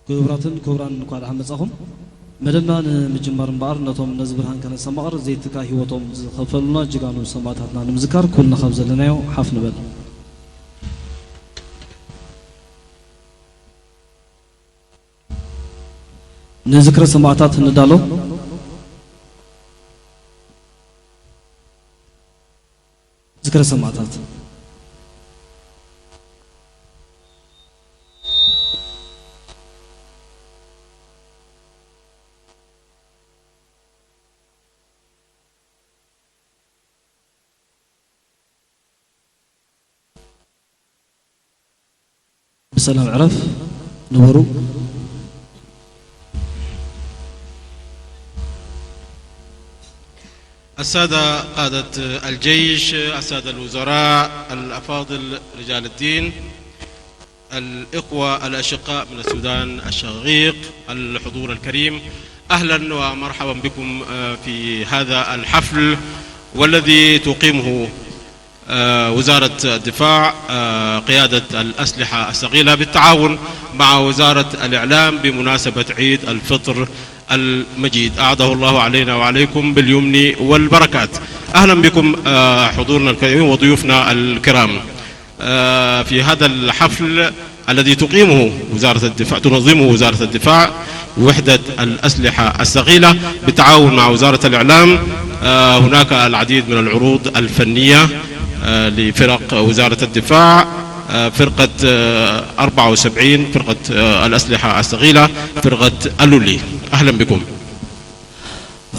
ክቡራትን ክቡራን፣ እንኳዕ ደሓን መጻኹም። መደብና ንምጅማር እምበኣር፣ ነቶም ነዚ ብርሃን ከነስተማቕር ዘይትካ ህይወቶም ዝኸፈሉና ጅጋኑ ሰማእታትና ንምዝካር፣ ኩልና ካብ ዘለናዮ ሓፍ ንበል። ንዝክረ ሰማእታት ንዳሎ። ዝክረ ሰማእታት። ብሰላም ዕረፍ ንበሩ። السادة قادة الجيش، السادة الوزراء الأفاضل، رجال الدين، الإخوة الأشقاء من السودان الشقيق، الحضور الكريم، أهلا ومرحبا بكم، آه، في هذا الحفل والذي تقيمه آه، وزارة الدفاع، آه، قيادة الأسلحة الثقيلة بالتعاون مع وزارة الإعلام بمناسبة عيد الفطر المجيد. أعاده الله علينا وعليكم باليمن والبركات. أهلا بكم، آه، حضورنا الكريم وضيوفنا الكرام، آه، في هذا الحفل الذي تقيمه وزارة الدفاع، تنظمه وزارة الدفاع، وحدة الأسلحة الثقيلة بالتعاون مع وزارة الإعلام. آه، هناك العديد من العروض الفنية، آه، لفرق وزارة الدفاع، آه، فرقة، آه، أربعة وسبعين، فرقة، آه، الأسلحة الثقيلة، فرقة اللولي. أهلا بكم.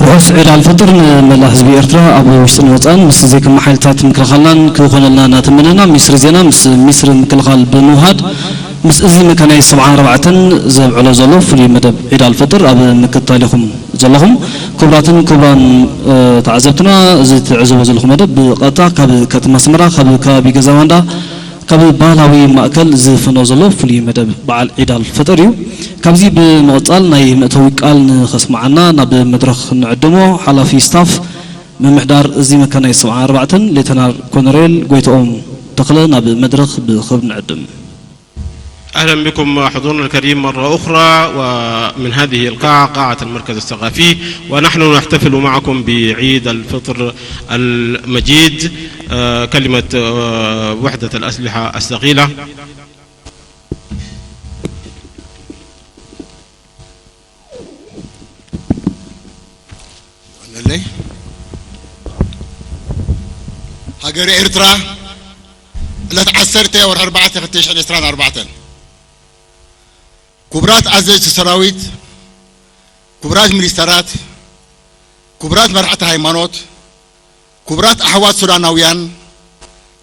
ርሑስ ዒድ ኣልፈጥር ንመላእ ህዝቢ ኤርትራ ኣብ ውሽጥን ወጻእን፣ ምስ ዘይከም ሓይልታት ምክልኻልናን ክኾነልና እናተመነና፣ ሚኒስትሪ ዜና ምስ ሚኒስትሪ ምክልኻል ብምውሃድ፣ ምስ እዚ መካናይዝ ሰብዓን ኣርባዕተን ዘብዕሎ ዘሎ ፍሉይ መደብ ዒድ ኣልፈጥር ኣብ ምክትታል ኢኹም ዘለኹም። ክቡራትን ክቡራን፣ እ፣ ተዓዘብትና፣ እዚ ትዕዘቦ ዘለኹም መደብ ብቐጥታ ካብ ከተማ ኣስመራ፣ ካብ ከባቢ ገዛ ባንዳ፣ ካብ ባህላዊ ማእከል ዝፍኖ ዘሎ ፍሉይ መደብ በዓል ዒድ ኣልፈጥር እዩ። ካብዚ ብምቕጻል ናይ መእተዊ ቃል ንኸስምዓና ናብ መድረኽ ንዕድሞ ሓላፊ ስታፍ ምምሕዳር እዚ መካናይዝ ሰብዓን ኣርባዕተን ሌተናል ኮሎኔል ጎይትኦም ተኽለ ናብ መድረኽ ብኽብሪ ንዕድም። أهلا بكم حضورنا الكريم مرة أخرى، ومن هذه القاعة، قاعة المركز الثقافي، ونحن نحتفل معكم بعيد الفطر المجيد. آه، كلمة، آه، وحدة الأسلحة الثقيلة. ኣለለይ። ሃገረ ኤርትራ፣ ዕለት ዓሰርተ ወርሒ ኣርባዕተ ክልተ ሽሕን ዕስራን ኣርባዕተን። ክቡራት ኣዘዝቲ ሰራዊት፣ ክቡራት ሚኒስተራት፣ ክቡራት መራሕቲ ሃይማኖት፣ ክቡራት ኣሕዋት ሱዳናውያን፣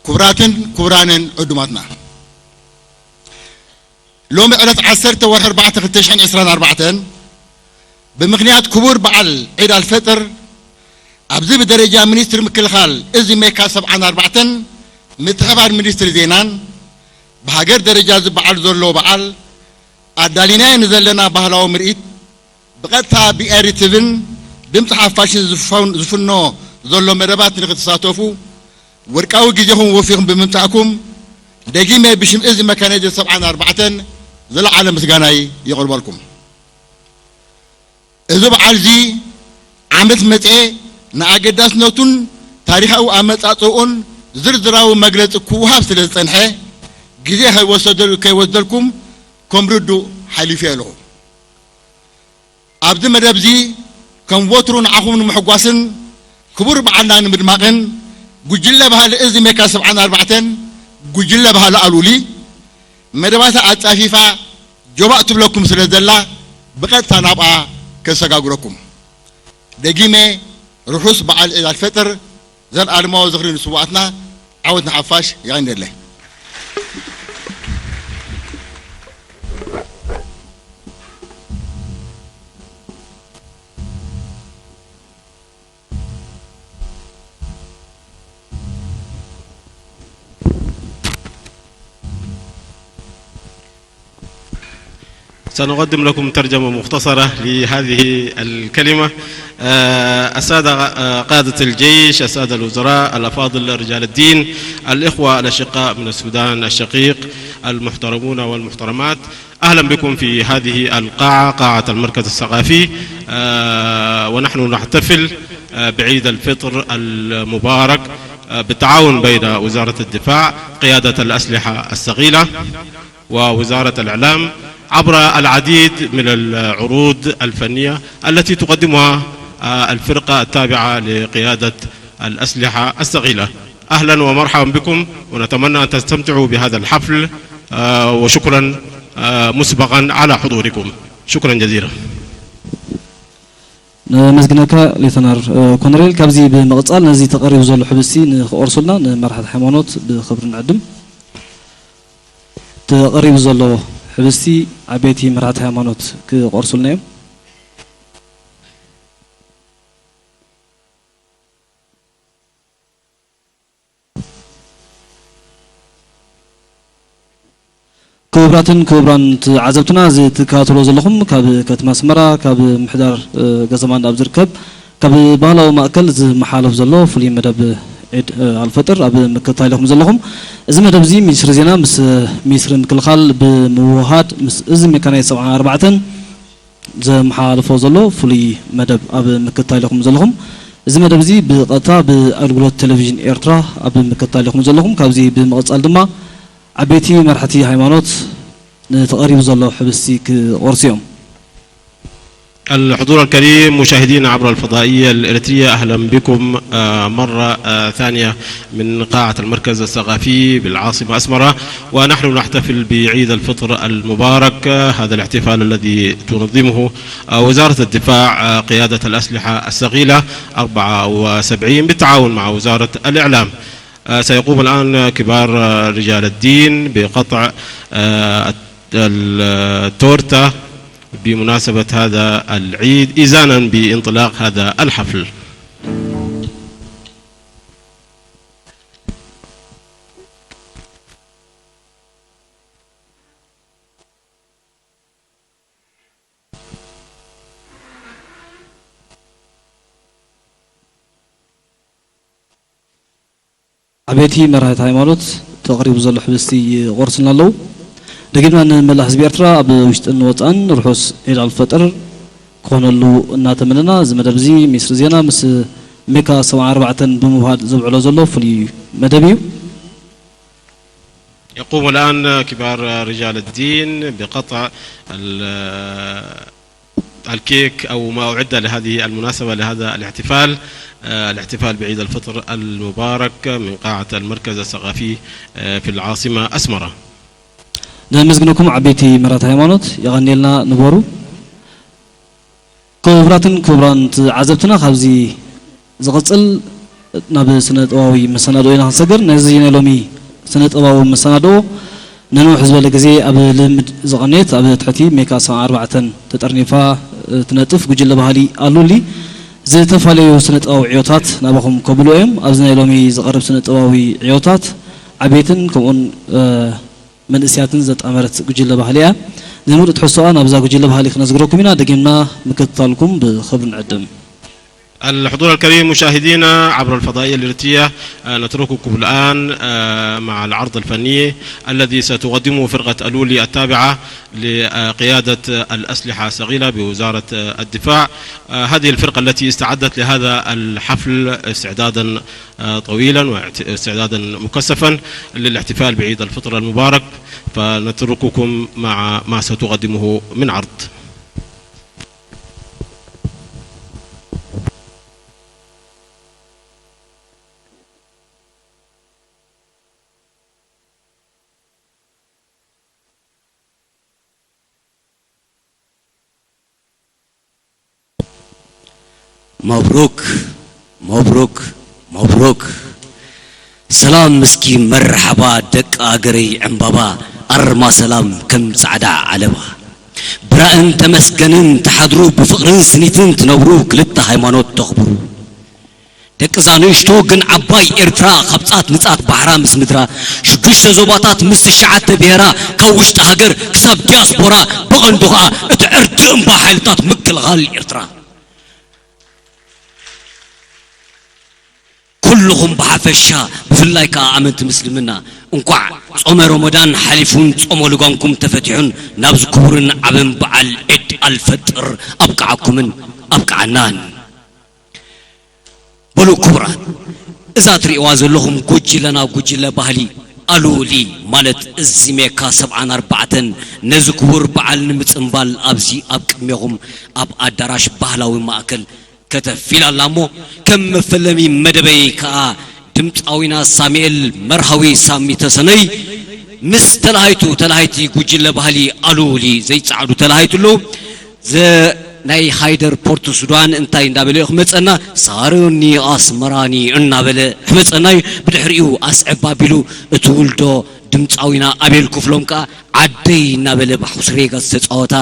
ክቡራትን ክቡራንን ዕዱማትና፣ ሎሚ ዕለት ዓሰርተ ወርሒ ኣርባዕተ ክልተ ሽሕን ዕስራን ኣርባዕተን ብምኽንያት ክቡር በዓል ዒድ ኣልፈጥር፣ ኣብዚ ብደረጃ ሚኒስትሪ ምክልኻል እዚ ሜካ ሰብዓን ኣርባዕተን ምትሕብባር ሚኒስትሪ ዜናን ብሃገር ደረጃ እዚ በዓል ዘሎ በዓል ኣዳሊናዮ ንዘለና ባህላዊ ምርኢት ብቐጥታ ብኤሪ ቲቪን ድምፂ ሓፋሽን ዝፍኖ ዘሎ መደባት ንክትሳተፉ ወርቃዊ ግዜኹም ወፊኹም ብምምፃእኩም ደጊመ ብሽም እዚ መካናይዝድ ሰብዓን ኣርባዕተን ዝለዓለ ምስጋናይ የቕርበልኩም። እዚ በዓል እዚ ዓመት መፀ ንኣገዳስነቱን ታሪኻዊ ኣመፃፅኡን ዝርዝራዊ መግለፂ ክወሃብ ስለ ዝፀንሐ ግዜ ከይወሰደል- ከይወስደልኩም ከም ርዱእ ሓሊፈ ኣለኹ። ኣብዚ መደብ እዚ ከም ወትሩ ንዓኹም ንምሕጓስን ክቡር በዓልና ንምድማቕን ጉጅለ ባህሊ እዚ ሜካ ሰብዓን ኣርባዕተን ጉጅለ ባህሊ ኣሉሊ መደባታ ኣጻፊፋ ጆባእ ትብለኩም ስለ ዘላ ብቐጥታ ናብኣ ከሰጋግረኩም። ደጊመ ርሑስ በዓል ዒድ ኣልፈጥር። ዘልኣለማዊ ዝኽሪ ንስውኣትና፣ ዓወት ንሓፋሽ። የቐንየለይ። سنقدم لكم ترجمة مختصرة لهذه الكلمة. آه، السادة، آه، قادة الجيش، السادة الوزراء الأفاضل، رجال الدين، الإخوة الأشقاء من السودان الشقيق، المحترمون والمحترمات، أهلا بكم في هذه القاعة، قاعة المركز الثقافي، آه، ونحن نحتفل، آه، بعيد الفطر المبارك، آه، بالتعاون بين وزارة الدفاع، قيادة الأسلحة الثقيلة، ووزارة الإعلام، عبر العديد من العروض الفنية التي تقدمها، آه، الفرقة التابعة لقيادة الأسلحة الثقيلة. أهلا ومرحبا بكم، ونتمنى أن تستمتعوا بهذا الحفل، آه، وشكرا، آه، مسبقا على حضوركم. شكرا جزيلا. ነመስግነካ ሌተናር ኮነሬል። ካብዚ ብምቕፃል ነዚ ተቐሪቡ ዘሎ ሕብስቲ ንክቆርሱልና ንመራሕቲ ሃይማኖት ብኽብሪ ንዕድም። ተቐሪቡ ዘሎ ሕብስቲ ዓበይቲ መራሕቲ ሃይማኖት ክቆርሱልና እዮም። ክቡራትን ክቡራን ተዓዘብትና፣ እዚ ትከታተልዎ ዘለኹም ካብ ከተማ ኣስመራ፣ ካብ ምምሕዳር ከተማና ኣብ ዝርከብ ካብ ባህላዊ ማእከል ዝመሓለፍ ዘሎ ፍሉይ መደብ ዒድ ኣልፈጥር ኣብ ምክትታል ኢኹም ዘለኹም። እዚ መደብ እዚ ሚኒስትሪ ዜና ምስ ሚኒስትሪ ምክልኻል ብምውህሃድ ምስ እዚ ሜካናይዝ ሰብዓ ኣርባዕተን ዘመሓላልፎ ዘሎ ፍሉይ መደብ ኣብ ምክትታል ኢኹም ዘለኹም። እዚ መደብ እዚ ብቐጥታ ብኣገልግሎት ቴሌቪዥን ኤርትራ ኣብ ምክትታል ኢኹም ዘለኹም። ካብዚ ብምቕጻል ድማ ዓበይቲ መራሕቲ ሃይማኖት ንተቐሪቡ ዘሎ ሕብስቲ ክቖርሱ እዮም። الحضور الكريم مشاهدينا عبر الفضائية الإريترية، أهلا بكم، آه، مرة، آه، ثانية من قاعة المركز الثقافي بالعاصمة أسمرة، ونحن نحتفل بعيد الفطر المبارك، آه، هذا الاحتفال الذي تنظمه، آه، وزارة الدفاع، آه، قيادة الأسلحة الثقيلة أربعة وسبعين بالتعاون مع وزارة الإعلام. آه، سيقوم الآن كبار، آه، رجال الدين بقطع، آه، التورتة بمناسبة هذا العيد، إذانا بانطلاق هذا الحفل. ዓበይቲ መራሕቲ ሃይማኖት ተቕሪቡ ዘሎ ሕብስቲ ይቖርስልና ኣለዉ። ደጊምና ንመላእ ህዝቢ ኤርትራ ኣብ ውሽጥን ወጻእን ርሑስ ዒድ ኣልፈጥር ክኾነሉ እናተመነና፣ እዚ መደብ እዚ ሚኒስትሪ ዜና ምስ ሜካ ሰብዓ ኣርባዕተን ብምውሃድ ዘብዕሎ ዘሎ ፍሉይ መደብ እዩ። يقوم الآن كبار رجال الدين بقطع ال- الكيك أو ما أعد لهذه المناسبة، لهذا الاحتفال، آه، الاحتفال بعيد الفطر المبارك من قاعة المركز الثقافي، آه، في العاصمة أسمرة. ነመስግነኩም ዓበይቲ መራሕቲ ሃይማኖት፣ የቐንየልና፣ ንበሩ። ክቡራትን ክቡራን ተዓዘብትና፣ ካብዚ ዝቕጽል ናብ ስነ ጥበባዊ መሰናድኦ ኢና ክንሰግር። ነዚ ናይ ሎሚ ስነ ጥበባዊ መሰናድኦ ንንውሕ ዝበለ ግዜ ኣብ ልምድ ዝቐነየት ኣብ ትሕቲ ሜካ ሰብዓ ኣርባዕተን ተጠርኒፋ እትነጥፍ ጉጅለ ባህሊ ኣሉሊ ዝተፈላለዩ ስነ ጥበባዊ ዕዮታት ናባኹም ከብሉ እዮም። ኣብዚ ናይ ሎሚ ዝቐርብ ስነ ጥበባዊ ዕዮታት ዓበይትን ከምኡውን መንእስያትን ዘጣመረት ጉጅለ ባህሊ እያ። ንምሉእ ትሕዝቶኣ ናብዛ ጉጅለ ባህሊ ክነዝግረኩም ኢና። ደጊምና ምክትታልኩም ብኽብሪ ንዕድም። الحضور الكريم مشاهدينا عبر الفضائية الإريترية، آه، نترككم الآن، آه، مع العرض الفني الذي ستقدمه فرقة ألولي التابعة لقيادة الأسلحة الثقيلة بوزارة، آه، الدفاع. آه، هذه الفرقة التي استعدت لهذا الحفل استعدادا، آه، طويلا واستعدادا مكثفا للاحتفال بعيد الفطر المبارك، فنترككم مع ما ستقدمه من عرض. መብሩክ መብሩክ መብሩክ። ሰላም ምስኪ መርሓባ ደቂ ኣገረይ ዕምባባ ኣርማ ሰላም ከም ጻዕዳ ዓለባ። ብራእን ተመስገንን ትሓድሩ ብፍቕርን ስኒትን ትነብሩ ክልተ ሃይማኖት ተኽብሩ። ደቂ እዛ ንእሽቶ ግን ዓባይ ኤርትራ ካብ ጻት ንጻት ባሕራ ምስ ምድራ ሽዱሽተ ዞባታት ምስ ትሽዓተ ብሄራ ካብ ውሽጢ ሃገር ክሳብ ዲያስፖራ ብቐንዱ ኸኣ እቲ ዕርዲ እምባ ሓይልታት ምክልኻል ኤርትራ። ኩልኹም ብሓፈሻ ብፍላይ ከኣ ኣመንቲ ምስልምና እንኳዕ ጾመ ረመዳን ሓሊፉን ጾመ ልጓምኩም ተፈቲሑን ናብዚ ክቡርን ዓብን በዓል ዒድ ኣልፈጥር ኣብቅዓኩምን ኣብቅዓናን። በሉ ክቡራት፣ እዛ ትርእይዋ ዘለኹም ጉጅለና ጉጅለ ባህሊ ኣሉሊ ማለት እዚ ሜካ ሰብዓን ኣርባዕተን ነዚ ክቡር በዓል ንምጽንባል ኣብዚ ኣብ ቅድሜኹም ኣብ ኣዳራሽ ባህላዊ ማእከል ከተፍ ኢላ ኣላ እሞ፣ ከም መፈለሚ መደበይ ከኣ ድምጻዊና ሳሙኤል መርሃዊ ሳሚ ተሰነይ ምስ ተላሃይቱ፣ ተላሃይቲ ጉጅለ ባህሊ ኣሉሊ ዘይጸዓዱ ተላሃይቱ ኣለዉ። ዘ-፣ ናይ ሃይደር ፖርት ሱዳን እንታይ እንዳበለ እዩ ክመጸና? ሳሮኒ ኣስመራኒ እናበለ ክመጸና እዩ። ብድሕሪኡ ኣስዕብ ኣቢሉ እቲ ውልዶ ድምጻዊና ኣቤል ክፍሎም ከኣ ዓደይ እናበለ ብሓውስሬጋ ዝተጻወታ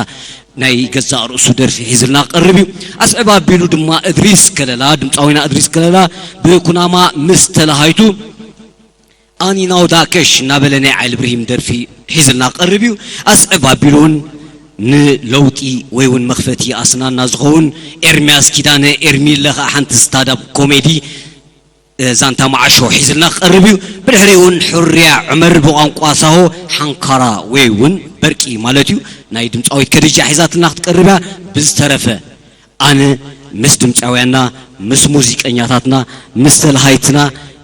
ናይ ገዛእ ርእሱ ደርፊ ሒዝልና ክቐርብ እዩ። ኣስዕብ ኣቢሉ ድማ እድሪስ ከለላ፣ ድምጻዊና እድሪስ ከለላ ብኩናማ ምስ ተላሃይቱ ኣኒናው ዳከሽ እናበለ ናይ ዓይሊ ብርሂም ደርፊ ሒዝልና ክቐርብ እዩ። ኣስዕብ ኣቢሉ እውን ንለውጢ ወይ እውን መኽፈቲ ኣስናና ዝኸውን ኤርምያስ ኪዳነ ኤርሚለ ከዓ ሓንቲ ስታንዳፕ ኮሜዲ እ፣ ዛንታ መዓሾ ሒዝልና ክቐርብ እዩ። ብድሕሪኡ እውን ሕርያ ዑመር ብቋንቋ ሳሆ ሓንካራ ወይ እውን በርቂ ማለት እዩ፣ ናይ ድምፃዊት ከድጃ ሒዛትና ክትቀርብ እያ። ብዝተረፈ ኣነ ምስ ድምፃውያንና፣ ምስ ሙዚቀኛታትና፣ ምስ ተልሃይትና፣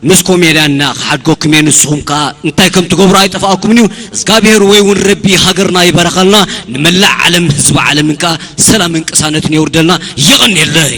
ምስ ኮሜድያንና ክሓድገኩም እየ። ንስኹም ከዓ እንታይ ከም ትገብሩ ኣይጠፍኣኩምን እዩ። እግዚኣብሔር ወይ እውን ረቢ ሃገርና ይባርኸልና፣ ንመላእ ዓለም ህዝቢ ዓለምን ከዓ ሰላምን ቅሳነትን የውርደልና። የቐንየለይ።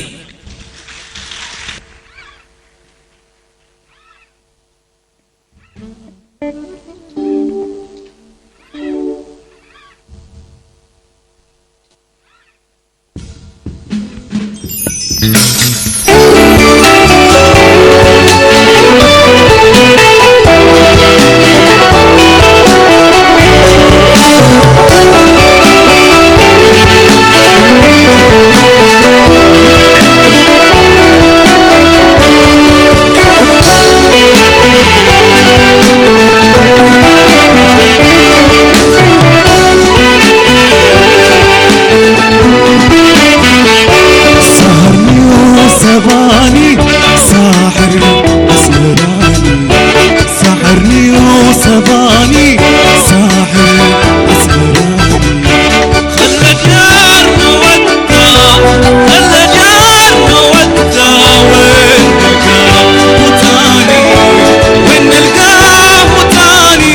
سحرني وسباني، ساحر أسمراني. سحرني وسباني، ساحر أسمراني. خلى جار مودة، خلى جار مودة، وين نلقاه تاني؟ وين نلقاه تاني؟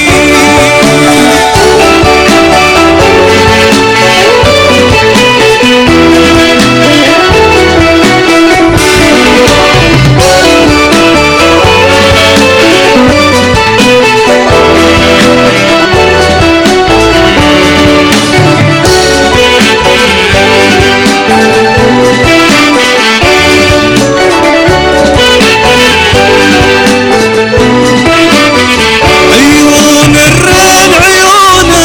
عيون الريل عيونه،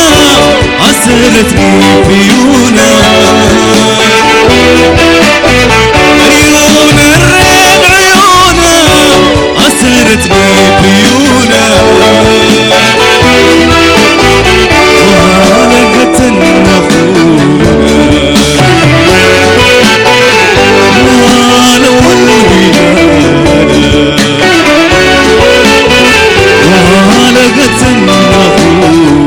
أسرتني بعيونه. عيون الريل عيونه، أسرتني بعيونه. وأنا قتلنا أخونا. وأنا والوليدة. وأنا قتلنا أخونا.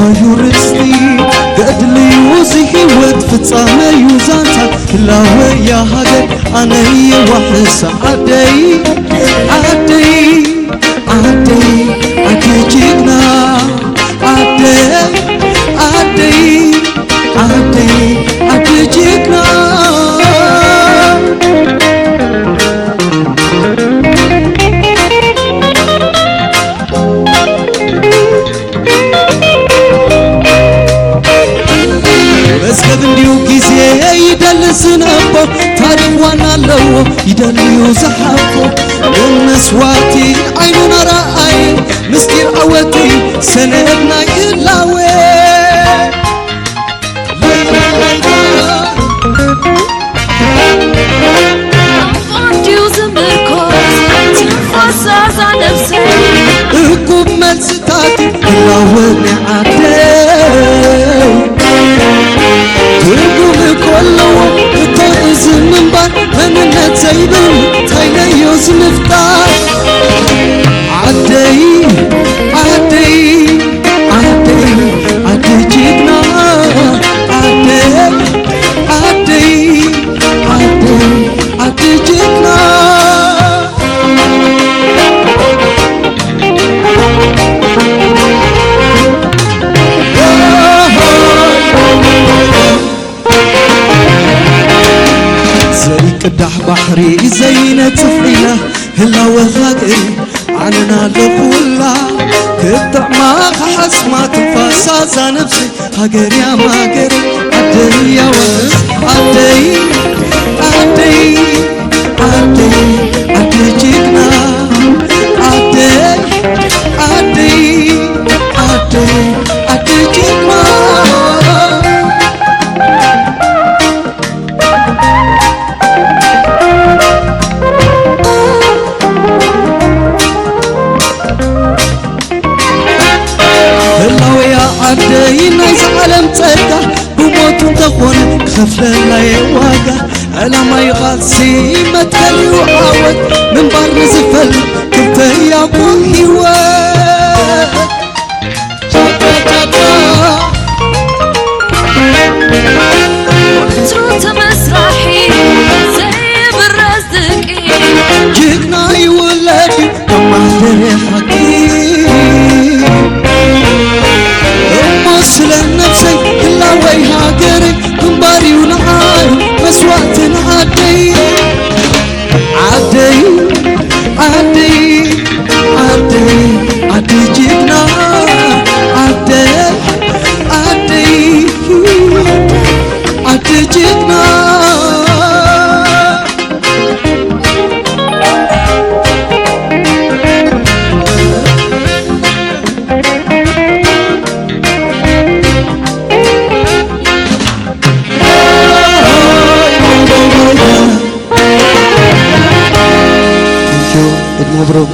እዩ ርስቲ ገድልዩ እዚ ህይወት ፍጻመዩ ዛንታ ህላወያ ሃገር ኣነየ ዋሕስ ዓደይ ዓደይ ዓደይ ዓዲ ጅግና ዓደይ ዓደይ ዓደይ ዓዲ ጅግና መዝገብ እንድዩ ግዜ ይደሊ ዝነቦ ታሪኽ ዋና ኣለዎ ይደልዩ ዝሓፎ ንመስዋቲ ዓይኑና ረኣየ ምስጢር ዓወቲ ሰነድ ናይ ህላወ እንድዩ ዝምርኮስ ትንፋስ ዛዛ ነብሰይ እኩብ መልስታት ህላወ ናይ ዓደይ ትርጉም እኮ ኣለዎ እቶ እዚ ምንባር መንነት ዘይብል ታይለዮ ዝምፍጣር ዓደይ ዓደይ ዓደይ ዓዲ ጅግና ዓደይ ዓደይ ዓደይ ዓዲ ጅግና ዘይቅዳሕ ባሕሪ ዘይነጽፍ ኢላ ህላወ ሃገር ዓንና ኣለኹላ ክጥዕማ ክሓስማ ትንፋሳ ዛ ነብሲ ሃገር ያም ሃገር ዓደይ ያወስ ዓደይ ዓደይ ዓደይ ዓዲ ጅግና ዓደይ ዓደይ ዓደይ ዓዲ ጅግና ህላወያ ዓደይ ናይዛ ዓለም ጸጋ ብሞት እንተኾነ ክኸፍለላ እየ ዋጋ ዕላማዩ ቓልሲ መትከልዩ ዓወት ምንባር ንዝፈልጥ ክልተ ያዕቆብ ህይወት ወትሩ ተመስራሒ ዘይብረዝ ድቂ ጅግና ይውለድ እዩ ካብ ማህደር ሓቂ እሞ ስለ ነብሰይ ህላወይ ሃገረይ ግንባር እዩ ንዓይ መስዋእቲ ንዓደይ ዓደይ ዓደይ ዓደይ ዓዲ ጅግና ዓደይ ዓደይ ዓዲ ጅግና Thank you. Eid Mubarak.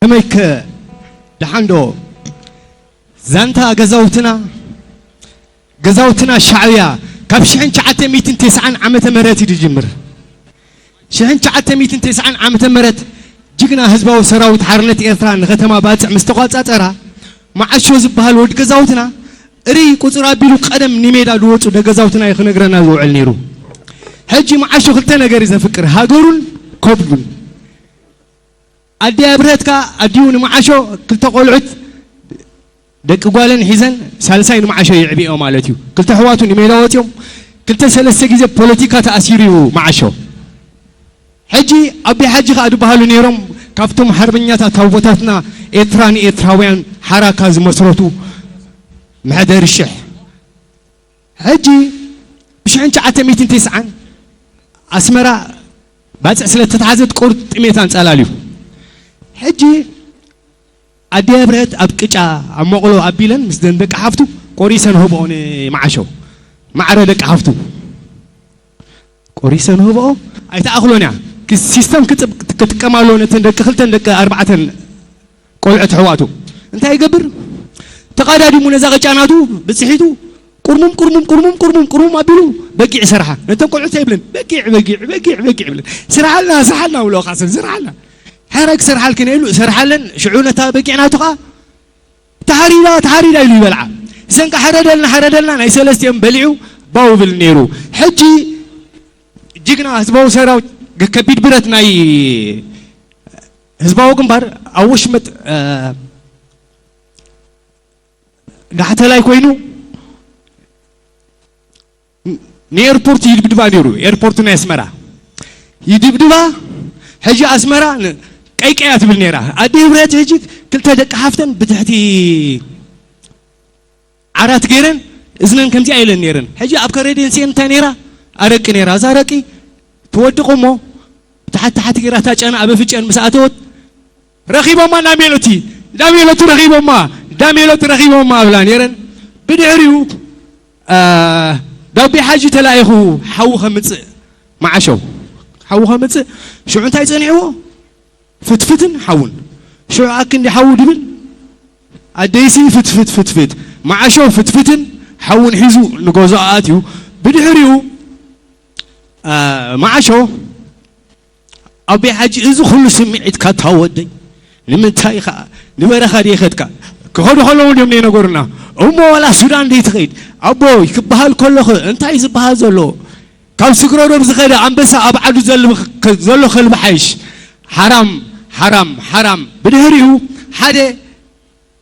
ከመይከ ደሓንዶ ዛንታ ገዛውትና ገዛውትና ሻዕብያ ካብ ሽሕን ትሽዓተ ሚእትን ተስዓን ዓመተ ምህረት እዩ ዝጅምር። ሽሕን ትሽዓተ ሚእትን ተስዓን ዓመተ ምህረት ጅግና ህዝባዊ ሰራዊት ሓርነት ኤርትራ ንከተማ ባጽዕ ምስ ተቋጻጸራ፣ መዓሾ ዝበሃል ወዲ ገዛውትና እሪ ቁጽር ኣቢሉ ቀደም ንሜዳ ዝወጹ ደገዛውትና እዩ ክነግረና ዝውዕል ነይሩ። ሕጂ መዓሾ ክልተ ነገር እዩ ዘፍቅር፣ ሃገሩን ከብዱን። ኣደይ ኣብርሀት ከኣ ኣዲኡ ንመዓሾ ክልተ ቆልዑት ደቂ ጓለን ሒዘን ሳልሳይ ንመዓሾ የዕብየኦ ማለት እዩ። ክልተ ኣሕዋቱ ንሜዳ ወጺኦም ክልተ ሰለስተ ግዜ ፖለቲካ ተኣሲሩ እዩ መዓሾ። ሕጂ ኣቢ ሓጂ ከኣ ዝበሃሉ ነይሮም ካብቶም ሓርበኛታት ኣቦታትና ኤርትራ ንኤርትራውያን ሓራካ ዝመስረቱ መሕደሪ ሽሕ። ሕጂ ብሽሕን ትሽዓተ ሚእትን ተስዓን ኣስመራ ባጽዕ ስለ ተታሕዘት ቁርጥ ጥሜት ኣንጻላልዩ። ሕጂ ኣደይ ኣብርሀት ኣብ ቅጫ ኣብ መቕሎ ኣቢለን ምስ ደን ደቂ ሓፍቱ ቆሪሰን ህብኦ ንመዓሾ። ማዕረ ደቂ ሓፍቱ ቆሪሰን ህብኦ ኣይተኣኽሎን እያ። ክስ-፣ ሲስተም ክጽብ-፣ ክጥቀም ኣለዎ ነተን ደቂ ክልተን ደቂ ኣርባዕተን ቆልዑት ኣሕዋቱ። እንታይ ይገብር? ተቓዳዲሙ ነዛ ቅጫ ናቱ ብጽሒቱ ቁርሙም ቁርሙም ቁርሙም ቁርሙም ቁርሙም ኣቢሉ በጊዕ ሰርሓ። ነተን ቆልዑት ኣይብለን። በጊዕ በጊዕ በጊዕ በጊዕ ይብለን። ስርሓልና ስርሓልና ብሎ ካስል ስርሓልና። ሕረ ክሰርሓልክን ኢሉ እሰርሓለን። ሽዑ ነታ በጊዕ ናቱ ኸኣ ተሓሪዳ ተሓሪዳ ኢሉ ይበልዓ። እሰን ከኣ ሕረደልና ሕረደልና ናይ ሰለስቲኦም በሊዑ ባው ይብል ነይሩ። ሕጂ ጅግና ህዝባዊ ሰራዊት ከቢድ ብረት ናይ ህዝባዊ ግንባር ኣብ ወሽመጥ፣ እ፣ ጋሕተላይ ኮይኑ ንኤርፖርት ይድብድባ ነይሩ። ኤርፖርት ናይ ኣስመራ ይድብድባ። ሕጂ ኣስመራ ን-፣ ቀይቀያ ትብል ነይራ። ኣደይ ኣብርሀት ሕጂ ክልተ ደቂ ሓፍተን ብትሕቲ ዓራት ገይረን እዝነን ከምዚኣ ኢለን ነይረን። ሕጂ ኣብ ከረዲን ሲኤን እንታይ ነይራ? ኣረቂ ነይራ። እዛ ኣረቂ ትወድቕ እሞ ታሕቲ ታሕቲ ገይራ እታ ጨና ኣብ ኣፍንጭአን ምስ ኣተወት፣ "ረኺቦማ እንዳ ሜሎቲ፣ እንዳ ሜሎቲ ረኺቦማ፣ እንዳ ሜሎቲ ረኺቦማ" ኣብላ ነይረን። ብድሕሪኡ፣ እ፣ ዳቤ ሓጂ ተላኢኹ ሓዊ ከምጽእ፣ መዓሾ ሓዊ ከምጽእ፣ ሽዑ እንታይ ጸኒሕዎ? ፍትፍትን ሓውን። ሽዑ ኣክንዲ ሓዊ ድብል ኣደይሲ ፍትፍት ፍትፍት፣ መዓሾ ፍትፍትን ሓውን ሒዙ ንገዝኦ ኣትዩ። ብድሕሪኡ፣ እ፣ መዓሾ ኣቦይ ሓጂ፣ እዚ ኩሉ ስምዒትካ እታ ወደይ፣ ንምንታይ ኸኣ ንበረኻ ደይኸድካ? ክኸዱ ከለዉ ድዮም ደይነገሩና? እሞ ዋላ ሱዳን ደይትኸይድ? ኣቦይ ክበሃል ከሎኸ እንታይ ዝበሃል ዘሎ? ካብ ስግረዶብ ዝኸደ ኣንበሳ ኣብ ዓዱ ዘልብ-፣ ከ-፣ ዘሎ ከልቢ ሓይሽ። ሓራም፣ ሓራም፣ ሓራም። ብድሕሪኡ ሓደ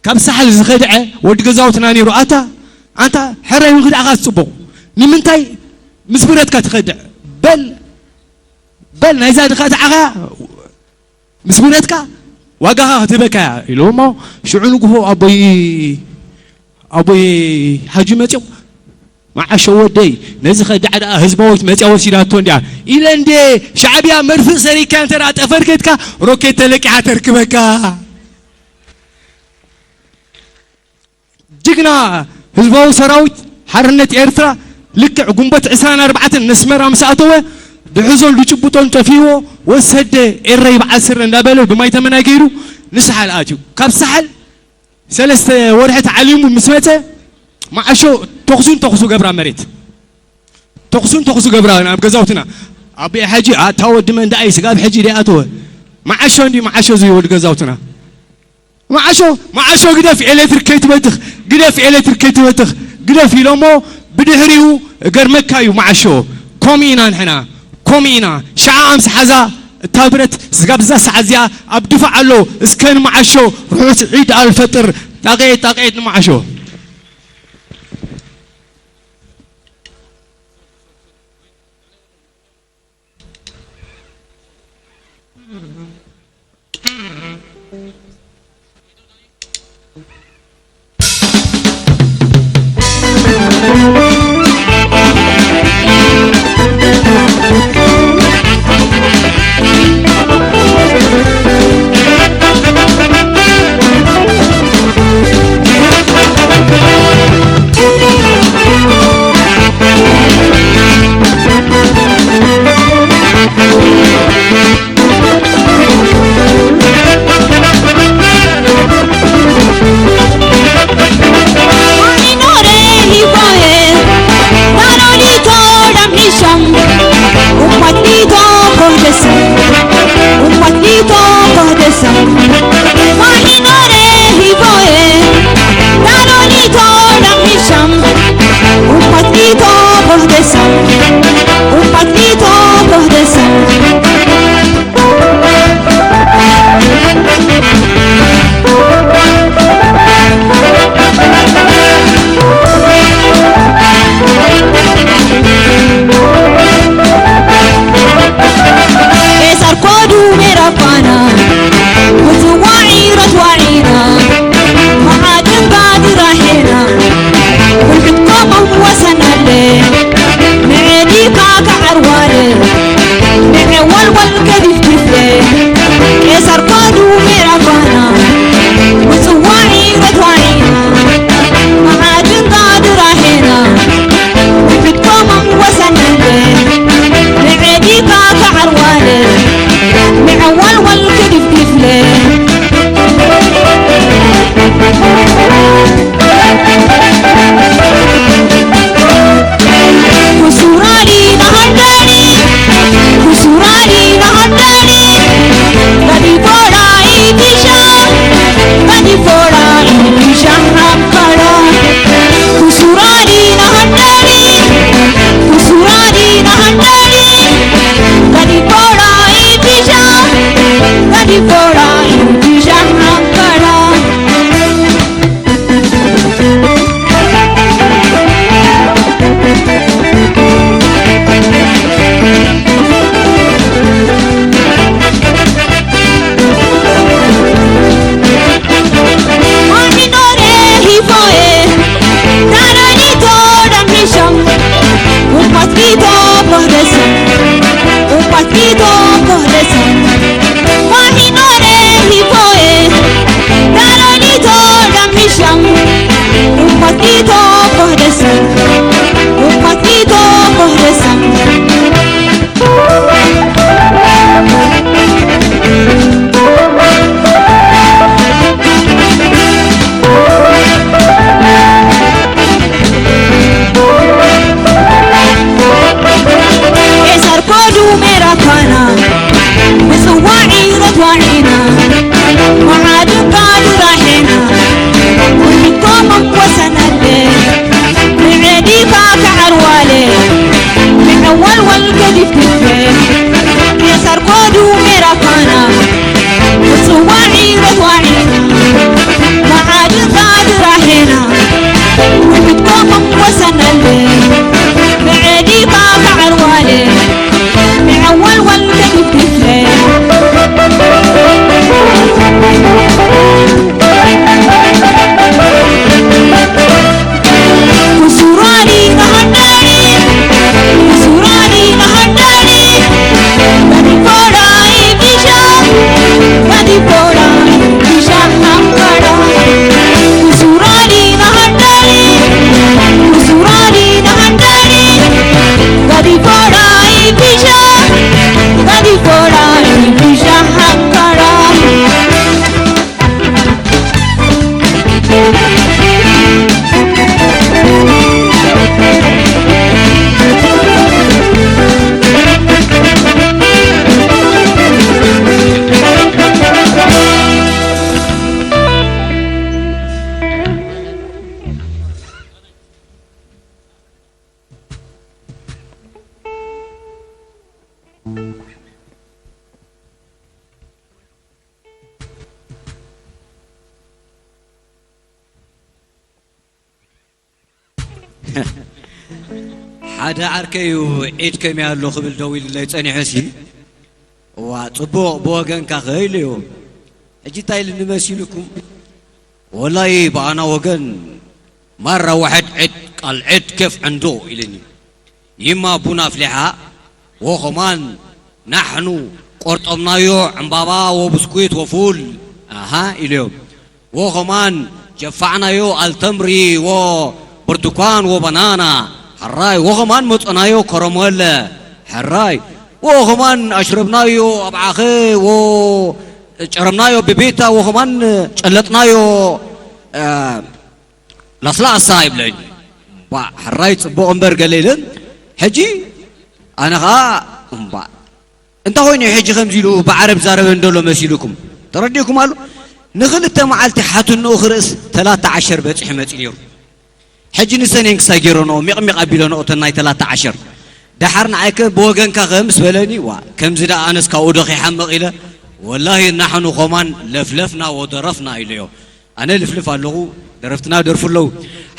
ካብ ሳሕል ዝኸድዐ ወዲ ገዛውትና ነይሩ። ኣታ፣ ኣንታ፣ ሕራይ እውን ክድዓኻ ጽቡቕ። ንምንታይ ምስ ብረትካ ትኸድዕ? በል፣ በል፣ ናይዛ ድኻ ተዓኻ ምስ ብረትካ ዋጋኻ ክትህበካ እያ ኢሉ እሞ፣ ሽዑ ንግሆ ኣቦይ፣ ኣቦይ ሓጂ መጺኦም፣ "መዓሾ ወደይ፣ ነዚ ከዳዕ ደኣ ህዝባዊት መጺኣ ወሲዳቶ እንድያ" ኢለ እንዴ፣ ሻዕብያ መርፍእ ሰሪካ እንተ ደኣ ጠፈር ከድካ፣ ሮኬት ተለቂሓ ተርክበካ። ጅግና ህዝባዊ ሰራዊት ሓርነት ኤርትራ ልክዕ ጉንበት ዕስራን ኣርባዕተን ነስመራ ምስ ኣተወ፣ ድሕዞን ድጭብጦን ጠፊዎ፣ ወሰደ ኤረይ በዓል ስረ እንዳበለ ብማይ ተመናይ ገይሩ ንሳሕል ኣትዩ። ካብ ሳሕል ሰለስተ ወርሒ ተዓሊሙ ምስ መጸ፣ መዓሾ ተኹሱን ተኹሱ ገብራ መሬት። ተኹሱን ተኹሱ ገብራ ናብ ገዛውትና። ኣቦይ ሓጂ፣ ኣታ ወዲ መን ደኣ እዩ ስጋብ ሕጂ ደኣ ኣተወ? መዓሾ እንዲ መዓሾ ዝይወድ ገዛውትና። መዓሾ፣ መዓሾ ግደፍ ኤሌክትሪክ ከይትበትኽ፣ ግደፍ ኤሌክትሪክ ከይትበትኽ፣ ግደፍ ኢሎሞ ብድሕሪኡ ገርመካ እዩ መዓሾ። ከምኡ ኢና ንሕና፣ ከምኡ ኢና። ሽዓ ኣምስ ሓዛ እታ ብረት ስጋብ እዛ ሰዓት እዚኣ ኣብ ድፋዕ ኣሎ። እስከ ንመዓሾ ርሑስ ዒድ ኣልፈጥር። ጣቕዒት፣ ጣቕዒት ንመዓሾ። Kohdesam, umpat dito kohdesam, mahinore hiboe, dalonito damisham, umpat dito kohdesam, umpat dito kohdesam. Esar kodu merapana, kutuwa'i ratwa'ina, ma'adin badiraheena, kulhitkomam wasanalle, me'edika ka'arwale, me'ewalwal kedifdifle, Esar kodu merapana, kutuwa'i ratwa'ina, ma'adin badiraheena, Bitkomam wasanande, me'edika ka'arwale, me'awalwal kedifdifle. Kusurali nahandani, kusurali nahandani, gadi bola itisha, gadi bola itisha. Kusurari na handari, kusurari na handari, gadi bora ibija, gadi bora ibija ankara. Mahinore hifoe, taranito damisham, upatito pohdesam, upatito pohdesam. Mahinore hifoe, taranito damisham, upatito pohdesam, upatito pohdesam. Esar kodu merakana, meswa'i ratwa'ina, ma'adu kadu rahena, kulikomam wasanade, me'edika ka'arwale, me'awalwal kedifdifle, esar kodu merakana, meswa'i ratwa'ina, ma'adu kadu rahena, Bitkomam wasanale, me'edika ka'arwale, me'awalwal kedifdifle. Kusurani nahandani, kusurani nahandani, gadi bora ibija, gadi bora ibija ankara. Kusurani nahandani, kusurani nahandani, gadi bora ibija, gadi bora ibija ankara. ሓደ ዓርከይ እዩ፣ ዒድ ከመይ ኣሎ ክብል ደዊሉለይ ጸኒሑ ሲ፣ እዋ፣ ጽቡቕ ብወገንካ ከ ኢሉ እዩ። ሕጂ እንታይ ኢሉኒ መሲሉኩም? ወላሂ ብኣና ወገን ማራ ዋሕድ ዒድ ቃል ዒድ ኬፍ ዕንዶ ኢሉኒ። ይማ ቡን ኣፍሊሓ ወኸማን ናሕኑ ቆርጠምናዮ ዕምባባ ወብስኩት ወፉል፣ ኣሃ፣ ኢሉ እዮም። ወኸማን ጀፋዕናዮ ኣልተምሪ ወብርቱኳን ወበናና፣ ሕራይ፣ ወኸማን መጸናዮ ከረመለ፣ ሕራይ፣ ወኸማን ኣሽረብናዮ ኣብዓኸ ወጨረምናዮ ብቤታ፣ ወኸማን ጨለጥናዮ፣ እ፣ ለስላሳ ይብለኒ። እምባእ፣ ሕራይ ጽቡቕ እምበር ገለ ኢለን። ሕጂ ኣነ ኸኣ እምባእ እንታይ ኮይኑ እዩ ሕጂ ከምዚ ኢሉ ብዓረብ ዛረበ እንደሎ መሲሉኩም? ተረዲእኩም ኣሎ? ንኽልተ መዓልቲ ሓትንኡ ክርእስ ተላተ ዓሸር በጺሑ መጺኡ ነይሩ። ሕጂ ንሰን እየን ክሳይ ገይረንኦ፣ ሚቕሚቕ ኣቢለንኦ እተን ናይ ተላተ ዓሸር። ደሓር ንዓይከ ብወገንካ ከ ምስ በለኒ፣ ዋ፣ ከምዚ ደኣ ኣነስ ካብኡ ዶ ከይሓምቕ ኢለ፣ ወላሂ ናሕኑ ኸማን ለፍለፍና ወደረፍና ኢለዮ። ኣነ ልፍልፍ ኣለኹ፣ ደረፍትና ደርፉ ኣለዉ።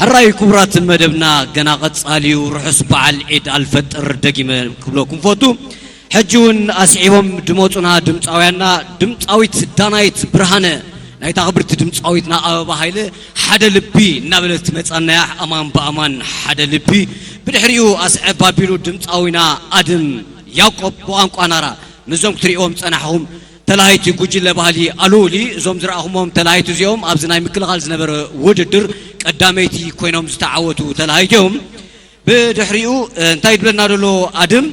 ሕራይ ክቡራት፣ መደብና ገና ቀጻሊ እዩ። ርሑስ በዓል ዒድ ኣልፈጥር ደጊመ ክብለኩም ፈቱ። ሕጂ እውን ኣስዒቦም ድመጹና ድምጻውያንና፣ ድምጻዊት ዳናይት ብርሃነ ናይታ ክብርቲ ድምጻዊትና ኣበባ ሃይለ ሓደ ልቢ እናበለት ትመጻና እያ። ኣማን ብኣማን ሓደ ልቢ። ብድሕሪኡ ኣስዕብ ኣቢሉ ድምጻዊና ኣድም ያዕቆብ ብቋንቋ ናራ፣ ምስዞም ክትርእይዎም ዝጸናሕኹም ተላሃይቲ ጉጅለ ባህሊ ኣሉሊ፣ እዞም ዝረኣኹሞም ተላሃይቲ እዚኦም ኣብዚ ናይ ምክልኻል ዝነበረ ውድድር ቀዳመይቲ ኮይኖም ዝተዓወቱ ተላሃይቲ እዮም። ብድሕሪኡ፣ እ፣ እንታይ ይብለና ዘሎ ኣድም?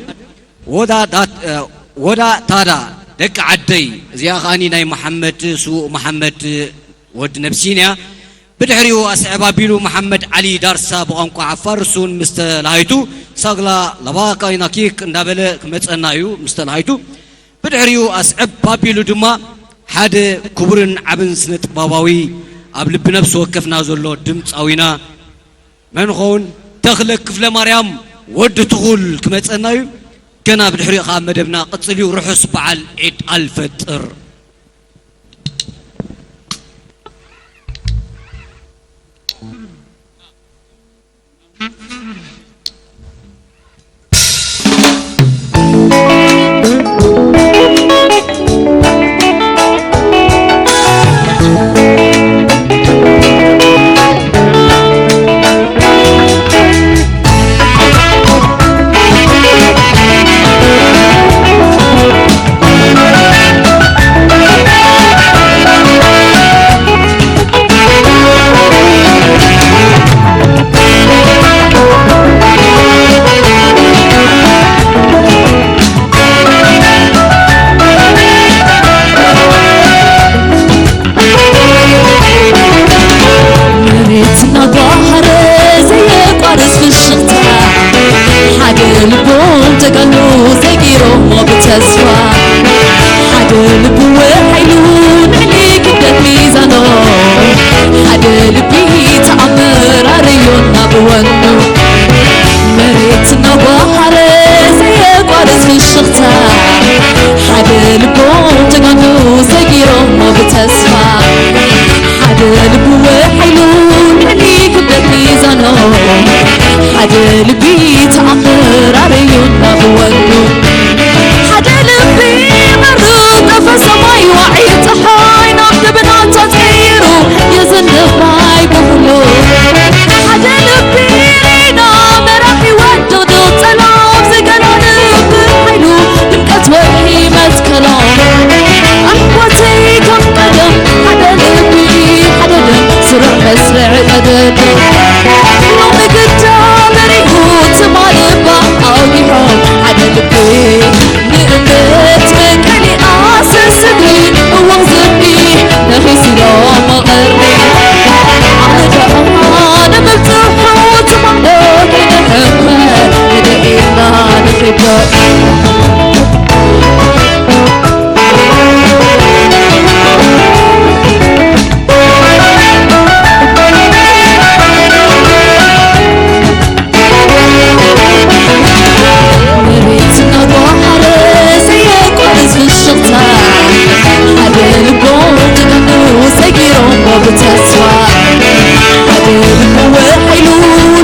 ወዳ ዳት-፣ እ፣ ወዳ ታዳ ደቂ ዓደይ፣ እዚኣ ከኣኒ ናይ መሓመድ ስዉእ መሓመድ ወዲ ነብሲን እያ። ብድሕሪኡ ኣስዕብ ኣቢሉ መሓመድ ዓሊ ዳርሳ ብቋንቋ ዓፋር፣ እሱን ምስ ተላሃይቱ ሳግላ ለባካይና ኪክ እንዳበለ ክመጸና እዩ ምስ ተላሃይቱ። ብድሕሪኡ ኣስዕብ ኣቢሉ ድማ ሓደ ክቡርን ዓብን ስነ ጥበባዊ ኣብ ልቢ ነፍሲ ወከፍና ዘሎ ድምጻዊና መን ኸውን? ተኽለ ክፍለ ማርያም ወዲ ትኹል ክመጸና እዩ። ገና ብድሕሪኡ ኸዓ መደብና ቅጽል እዩ። ርሑስ በዓል ዒድ ኣልፈጥር። መሬትና ጓሃረ ዘየቋርጽ ፍሽኽታ፣ ሓደ ልቦም ተጋኑ ዘይገይሮሞ ብተስፋ፣ ሓደ ልቢ ወሓይሉ ንዕሊ ክብደት ሚዛኖ፣ ሓደ ልቢ ተኣምር ኣርእዮ ናብ ወኑ። መሬትና ጓሃረ ዘየቋርጽ ፍሽኽታ፣ ሓደ ልቦም ተጋኑ ዘይገይሮሞ ብተስፋ፣ ሓደ ልቢ ወሓይሉ ንዕሊ ክብደት ሚዛኖ፣ ሓደ ልቢ ተኣምር ኣርእዮ ናብ ወኑ። ሓደ ልቢ መርጠፈ ሰማይ ዋዒ ጸሓይ ናብ ደበናታት ቀይሩ የዘንብ ማይ ብኹሉ። ሓደ ልቢ ሪና መራሒ ወዲ ድቕድቕ ጸላም ዝገላልብ ሓይሉ ድምቀት ወርሒ መትከሎም። ኣሕዋተይ ከም ቀደም ሓደ ልቢ ሓደ ደም ስሩዕ መስርዕ ቀደም። ሎሚ ግዳ በሪሁ ትማል እባ ኣውጊሖም ሓደ ልቢ ንእምነት መቀሊ ኣስር ስግሪ እዋም ዝብኢ ነኺስሎም መቐርኒ። ኣነ ደኣ ንምብጽሑ ትማል ዶ ከይንሕመ ንደኢና ንኺዶ። መሬትና ጓሃረ ዘየቋርጽ ፍሽኽታ፣ ሓደ ልቦም ተጋኑ ሰጊሮሞ ብተስፋ፣ ሓደ ልቢ ወሓይሉ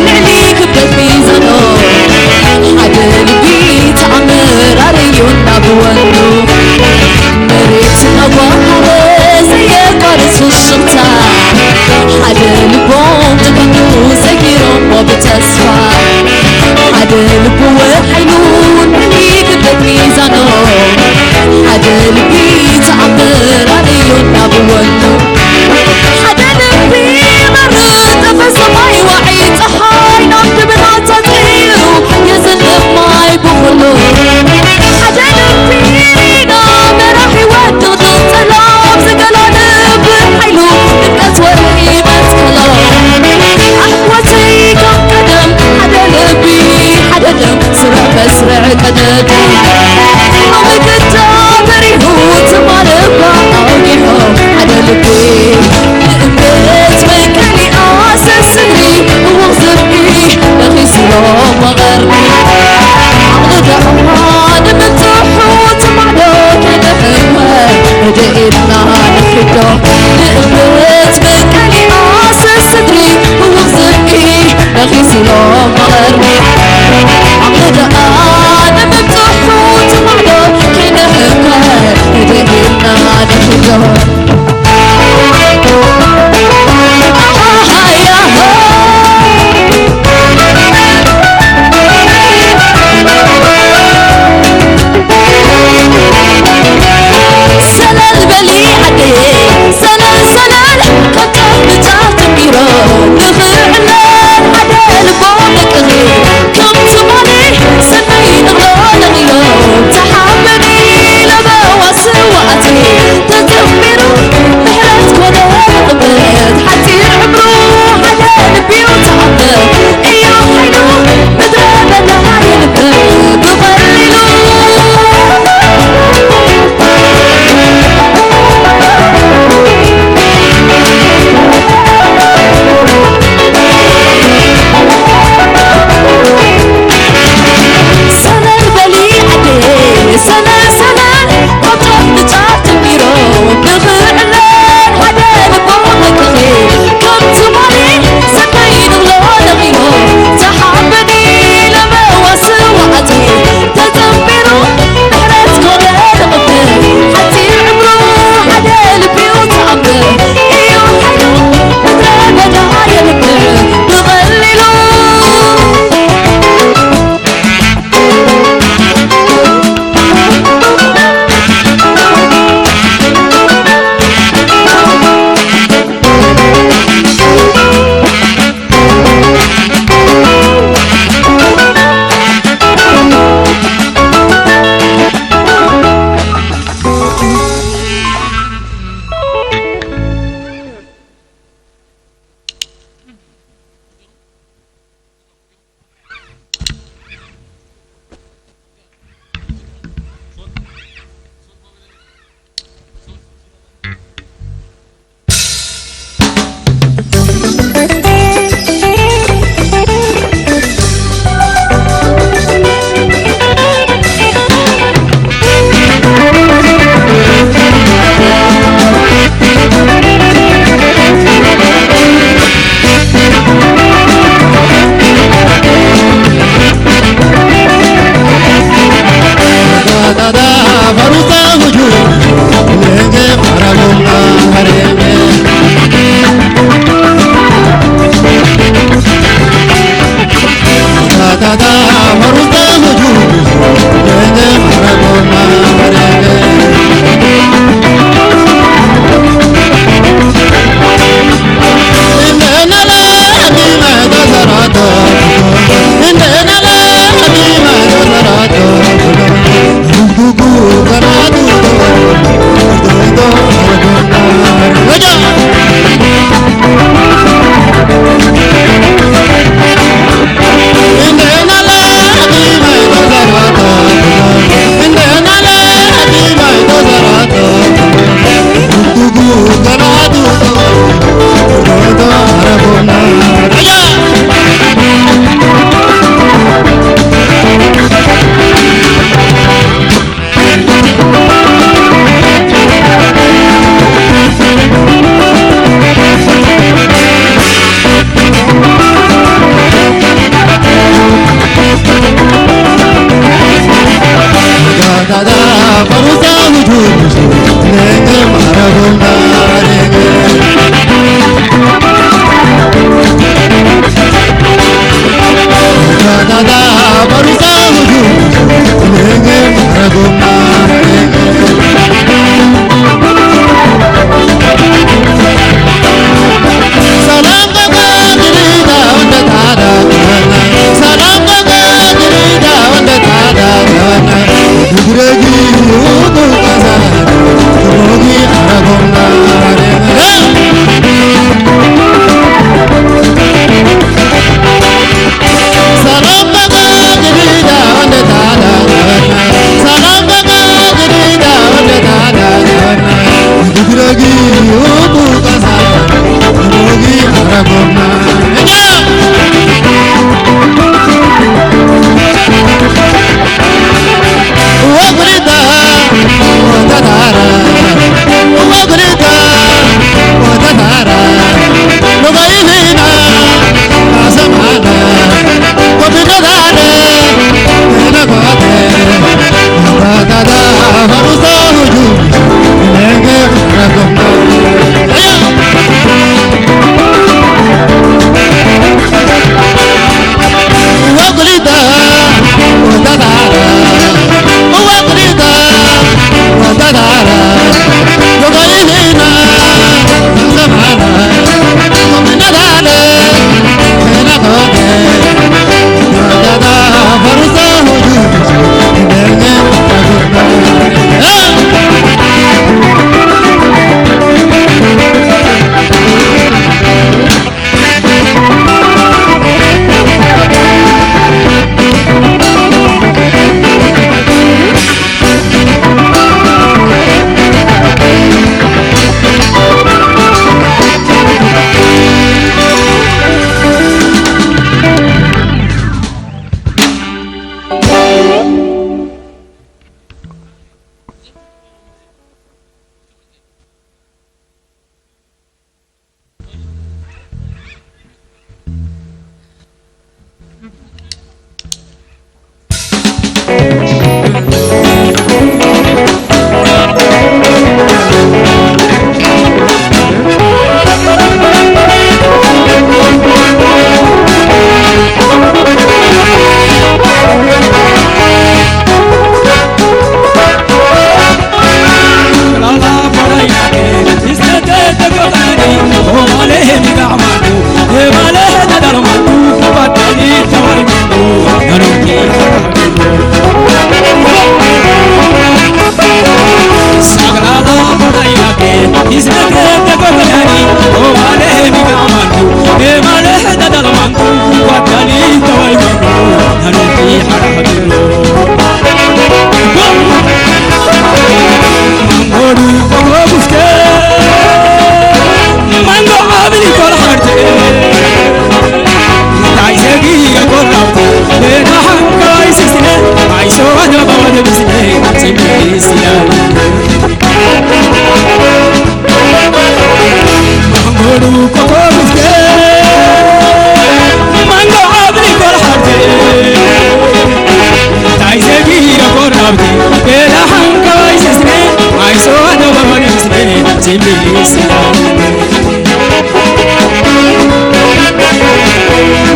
ንዕሊ ክብደት ሚዛኖ፣ ሓደ ልቢ ተኣምር ኣርእዮ ናብ ወኑ። መሬትና ጓሃረ ዘየቋርጽ ፍሽኽታ፣ ሓደ ልቦም ተጋኑ ሰጊሮሞ ብተስፋ፣ ሓደ ልቢ ወሓይሉ ንዕሊ ክብደት ሚዛኖ፣ ሓደ ልቢ ተኣምር ኣርእዮ ናብ ወኑ። ሓደ ልቢ መርጠፈ ሰማይ ዋዒ ጸሓይ ናብ ደበናታት ቀይሩ የዘንብ ማይ ብኹሉ። ሓደ ልቢ ሪና መራሒ ወዲ ድቕድቕ ጸላም ዝገላልብ ሓይሉ ድምቀት ወርሒ መትከሎ። ኣሕዋተይ ከም ቀደም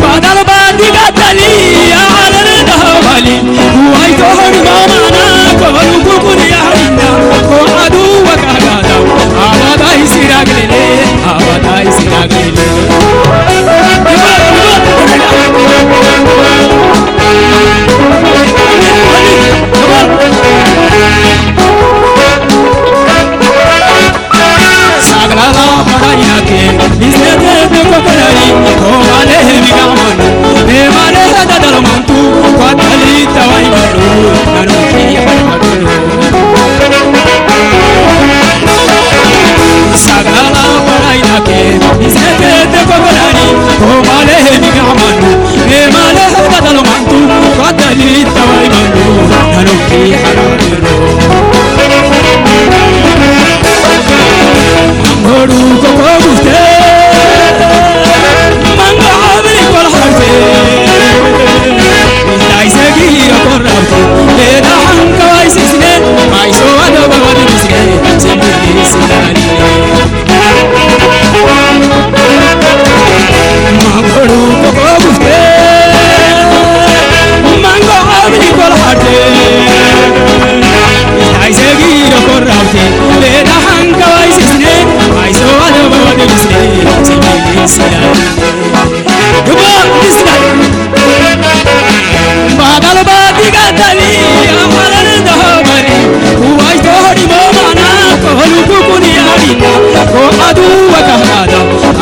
Badal badi gatali, alal dawali, wai tohori mamana, kolu kukuri ahina, ko adu wakagada, abadai siraglele, abadai siraglele. Sagrada Parainake, izete de kokorai, o male mi gamanu, e male da dalo mantu, kwa talita wai manu, nanu ki. Sagrada Parainake, izete de kokorai, o male mi gamanu, e male da dalo mantu, kwa talita wai manu, nanu ki. Mangoru koko guste, mango abri kol harte. Dai segi kor rabte, le da hanka wai sisne, mai so ado baba de bisne, sigi sinani. Mangoru koko guste, mango abri kol harte. Ai segi kor rabte, le da hanka wai sisne, mai so ado baba de bisne, sigi sinani. Come on, this guy. Badal badi gatali, amalan dahabari. Uwai tohori momana, koholu kukuni arina. Ko adu wakahada,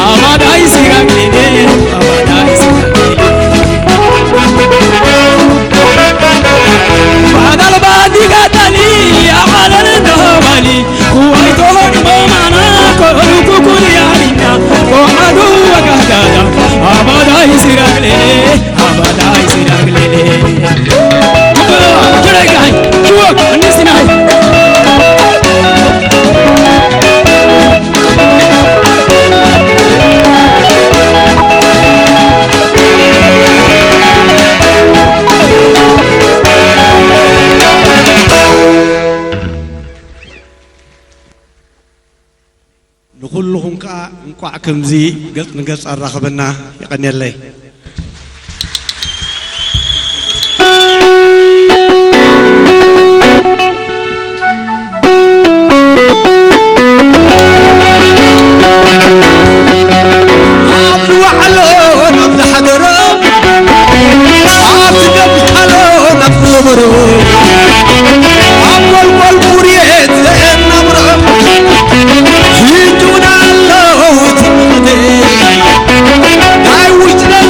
abadai siraglele, abadai siraglele. Badal badi gatali, amalan dahabari. Kuwai tohon momana ko ruku kuri arinya ko adu wakadada abadai siraglele abadai siraglele. Kirai kai kiwak anis nai. ንኹልኹም ከኣ እንቋዕ ከምዚ ገጽ ንገጽ ኣራኸበና። የቐንየለይ። ኣብ ዝወዓሎ ናብ ዝሓደሮ፣ ኣብ ዝደምካሎ ናብ ዝነበሮ፣ ኣብ ጎልጎል ቡሬ ዘየናብሮ፣ ሕጂ እውን ኣለዉ ትምክሕቲ። ናይ ውሽጥን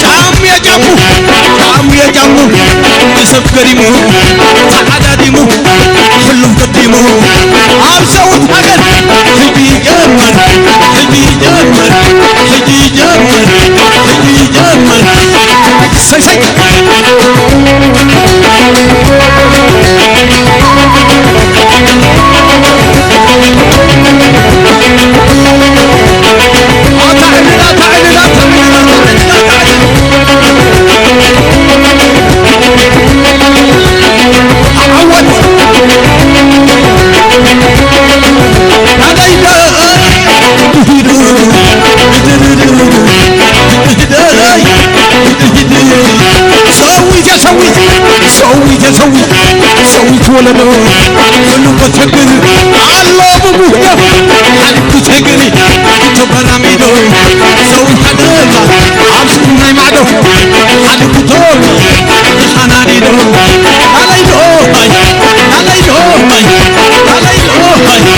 ጫሙ የጫሙ፣ ጫሙ የጫሙ፣ ንሰብ ገሪሙ፣ ተዓዳዲሙ፣ ኩሉም ገዲሙ፣ ኣብ ሰውት ሃገር ሕጂ ይጀምር፣ ሕጂ ይጀምር፣ ሕጂ ይጀምር፣ ሕጂ ይጀምር። ሰይ ሰይ። ሰዊት የሰዊት፣ ሰዊት የሰዊት፣ ሰዊት ወለዶ፣ ኩሉ በቸግር ኣሎ ብሙህደፍ፣ ሓድኩ ቸግር፣ ተበራሚዶ፣ ሰዊት ሓደማ፣ ኣብ ስኩም ናይ ማዕዶ፣ ሓድኩ ቶሚ፣ ተሓናኒዶ፣ ኣለይዶ፣ ኣይ፣ ኣለይዶ፣ ኣይ፣ ኣለይዶ፣ ኣይ፣ ኣለይዶ፣ ኣይ።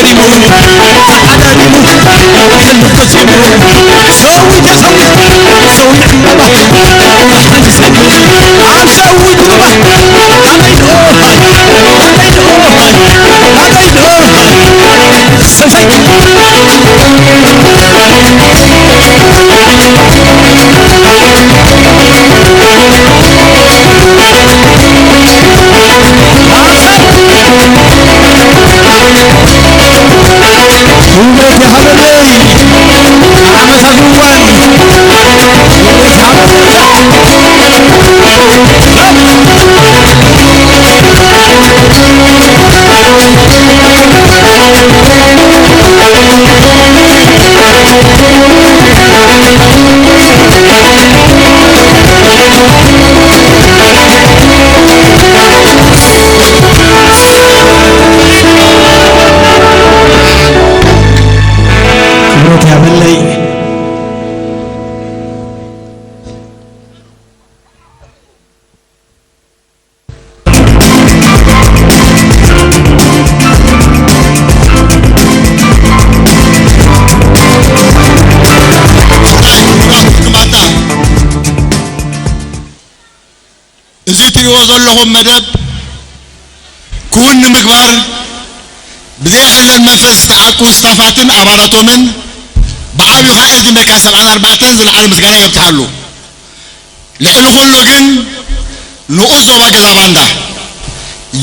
ውበት ይሃበለይ ዓመታ ድዋን። ክብረት ያበለይ። እዚ እትሪእዎ ዘለኹም መደብ ክውን ንምግባር ብዘይ ሕለን መንፈስ ዝተዓኩ ስታፋትን ኣባላቶምን ብዓብዩ ከዓ እዚ መካ ሰብዓን ኣርባዕተን ዝለዓለ ምስጋና የብጽሓሉ። ልዕሊ ኩሉ ግን ንኡስ ዞባ ገዛ ባንዳ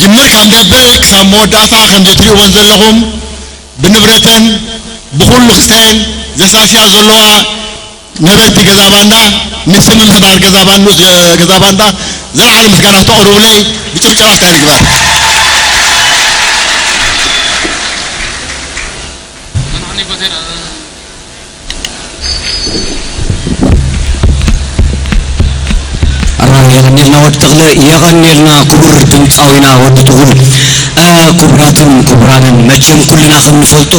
ጅምር ካብ ደብር ክሳብ መወዳእታ ከምዚ እትሪእወን ዘለኹም ብንብረተን ብኹሉ ክስተን ዘሳስያ ዘለዋ ነበርቲ ገዛ ባንዳ፣ ንስም ምሕዳር ገዛ ባንዱ-፣ ገዛ ባንዳ ዝለዓለ ምስጋና ክተቕርቡለይ ብጭብጨባ ክካየድ ይግበር። ኣራ፣ የቐንየልና ወዲ ተኽለ፣ የቐንየልና ክቡር ድምፃዊና ወዲ ትኹል። እ፣ ክቡራትን ክቡራንን፣ መቸም ኩልና ከም ንፈልጦ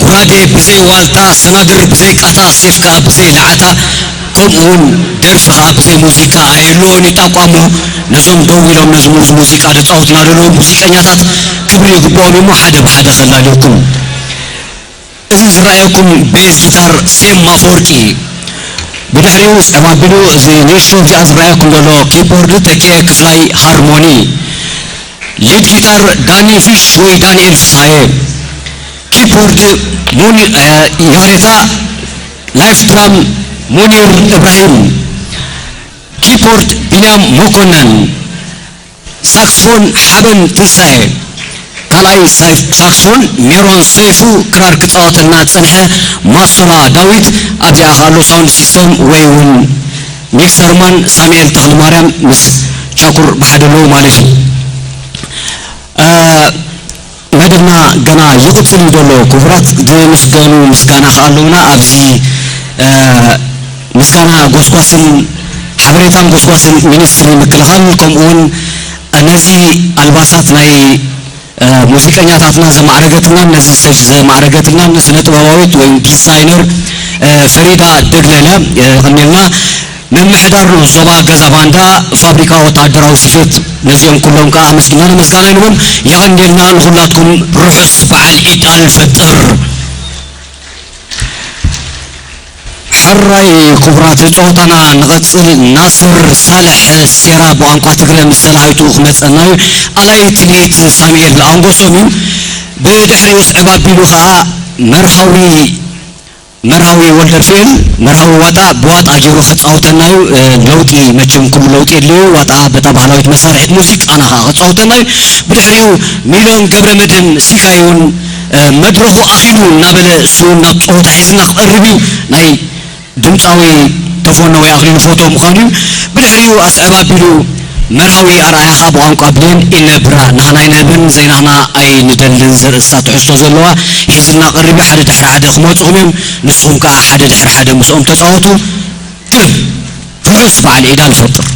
ጉራጌ ብዘይ ዋልታ፣ ሰናድር ብዘይ ቃታ፣ ሴፍ ከኣ ብዘይ ለዓታ፣ ከምኡውን ደርፊ ከኣ ብዘይ ሙዚቃ ኣየልዎን እዩ። ታቋሞ ነዞም ደው ኢሎም ነዚ ሙዚ-፣ ሙዚቃ ዘጻወቱና ዘለዉ ሙዚቀኛታት ክብሪ ይግብኦም እዩሞ ሓደ ብሓደ ከላልየኩም። እዚ ዝረኣየኩም ቤዝ ጊታር ሴም ኣፈወርቂ። ብድሕሪኡ ጽዕብ ኣቢሉ እዚ ንእሽቶ እዚኣ ዝረኣየኩም ዘሎ ኪቦርድ ተኪኤ ክፍላይ ሃርሞኒ። ሊድ ጊታር ዳኒ ፊሽ ወይ ዳንኤል ፍስሃየ። ኪቦርድ ሙኒ-፣ እ፣ ይቕሬታ፣ ላይፍ ድራም ሙኒር እብራሂም። ኪቦርድ ቢንያም መኮነን። ሳክስፎን ሓበን ትንሳኤ። ካልኣይ ሳይ-፣ ሳክስፎን ሜሮን ሰይፉ። ክራር ክጻወተልና ዝጸንሐ ማሶላ ዳዊት። ኣብዚኣ ከኣ ኣሎ ሳውንድ ሲስተም ወይ እውን ሚክሰርማን ሳሙኤል ተኽለማርያም ምስ ቻኩር ብሓደ ኣለዉ ማለት እዩ። እ፣ መደብና ገና ይቕጽል እዩ ዘሎ። ክቡራት ዝምስገኑ ምስጋና ከኣ ኣለዉና። ኣብዚ፣ እ፣ ምስጋና ጎስጓስን ሓበሬታን ጎስጓስን ሚኒስትሪ ምክልኻል፣ ከምኡውን ነዚ ኣልባሳት ናይ፣ እ፣ ሙዚቀኛታትና ዘማዕረገትልናን ነዚ ስቴጅ ዘማዕረገትልናን ስነ ጥበባዊት ወይም ዲዛይነር፣ እ፣ ፈሪዳ ደግለለ፣ እ፣ የቐንየልና። ምምሕዳር ዞባ ገዛ ባንዳ ፋብሪካ ወታደራዊ ስፌት፣ ነዚኦም ኩሎም ከኣ ኣመስጊና ንምስጋና ንብሎም። የቐንየልና ንኹላትኩም ርሑስ በዓል ዒድ ኣልፈጥር። ሕራይ ክቡራት ጸወታና ንቐጽል። ናስር ሳልሕ ሴራ ብቋንቋ ትግረ ምስ ሰላይቱ ክመጸና እዩ። ኣላይ ትልሂት ሳሙኤል ኣንጎሶም እዩ። ብድሕሪኡ ጽዕብ ኣቢሉ ከኣ መርሃዊ መርሃዊ ወልደርፍኤል፣ መርሃዊ ዋጣ ብዋጣ ገይሩ ክጻወተና እዩ። እ፣ ለውጢ መቸም ኩሉ ለውጢ የድልዮ። ዋጣ በታ ባህላዊት መሳርሒት ሙዚቃና ከኣ ክጻወተና እዩ። ብድሕሪኡ ሚልዮን ገብረመድህን ሲካይ እውን፣ እ፣ መድረኹ ኣኺሉ እናበለ እሱ እውን ናብ ጸወታ ሒዝና ክቐርብ እዩ። ናይ ድምጻዊ ተፈኖ ወይ ኣኽሊሉ ፎቶ ምዃኑ እዩ። ብድሕሪኡ ኣስዕብ ኣቢሉ መርሃዊ ኣርኣያ ኸኣ ብቋንቋ ብሌን ኢነብራ፣ ናህና ኣይንህብን ዘይናህና ኣይንደልን ዘርእስታ ትሕዝቶ ዘለዋ ሒዙልና ቀሪቡ። ሓደ ድሕሪ ሓደ ክመጹኹም እዮም። ንስኹም ከኣ ሓደ ድሕሪ ሓደ ምስኦም ተጻወቱ። ክብ ርሑስ በዓል ዒድ ኣልፈጥር።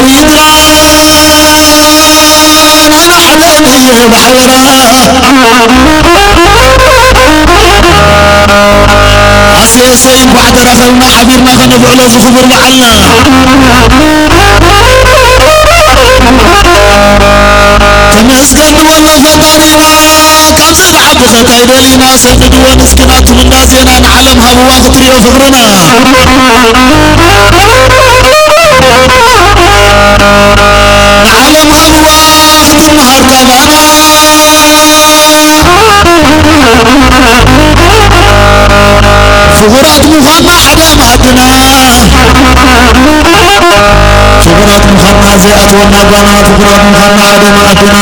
ርኢትና ንናዕለመዮ ባሕራ። ኣሰይ ኣሰይ፣ እንኳዕ ተራኸብና ሓቢርና ከነብዕሎ እዚ ክቡር በዓልና። ተመስገን ንበሎ ፈጣሪና። ካብ ዘንዓዲ ከታይ ደሊና ሰንድዎ ንስኪ ናትኩም እንዳ ዜና ንዓለም ሃብዋ ክትሪኦ ፍቕርና። ንዓለም ሃብዋ ክትምሃር ካባና። ፍቑራት ምዃንና ሓደ መኣድና። ፍቑራት ምዃንና ዘይኣትወና ጓና፣ ፍቑራት ምዃንና ሓደ መኣድና።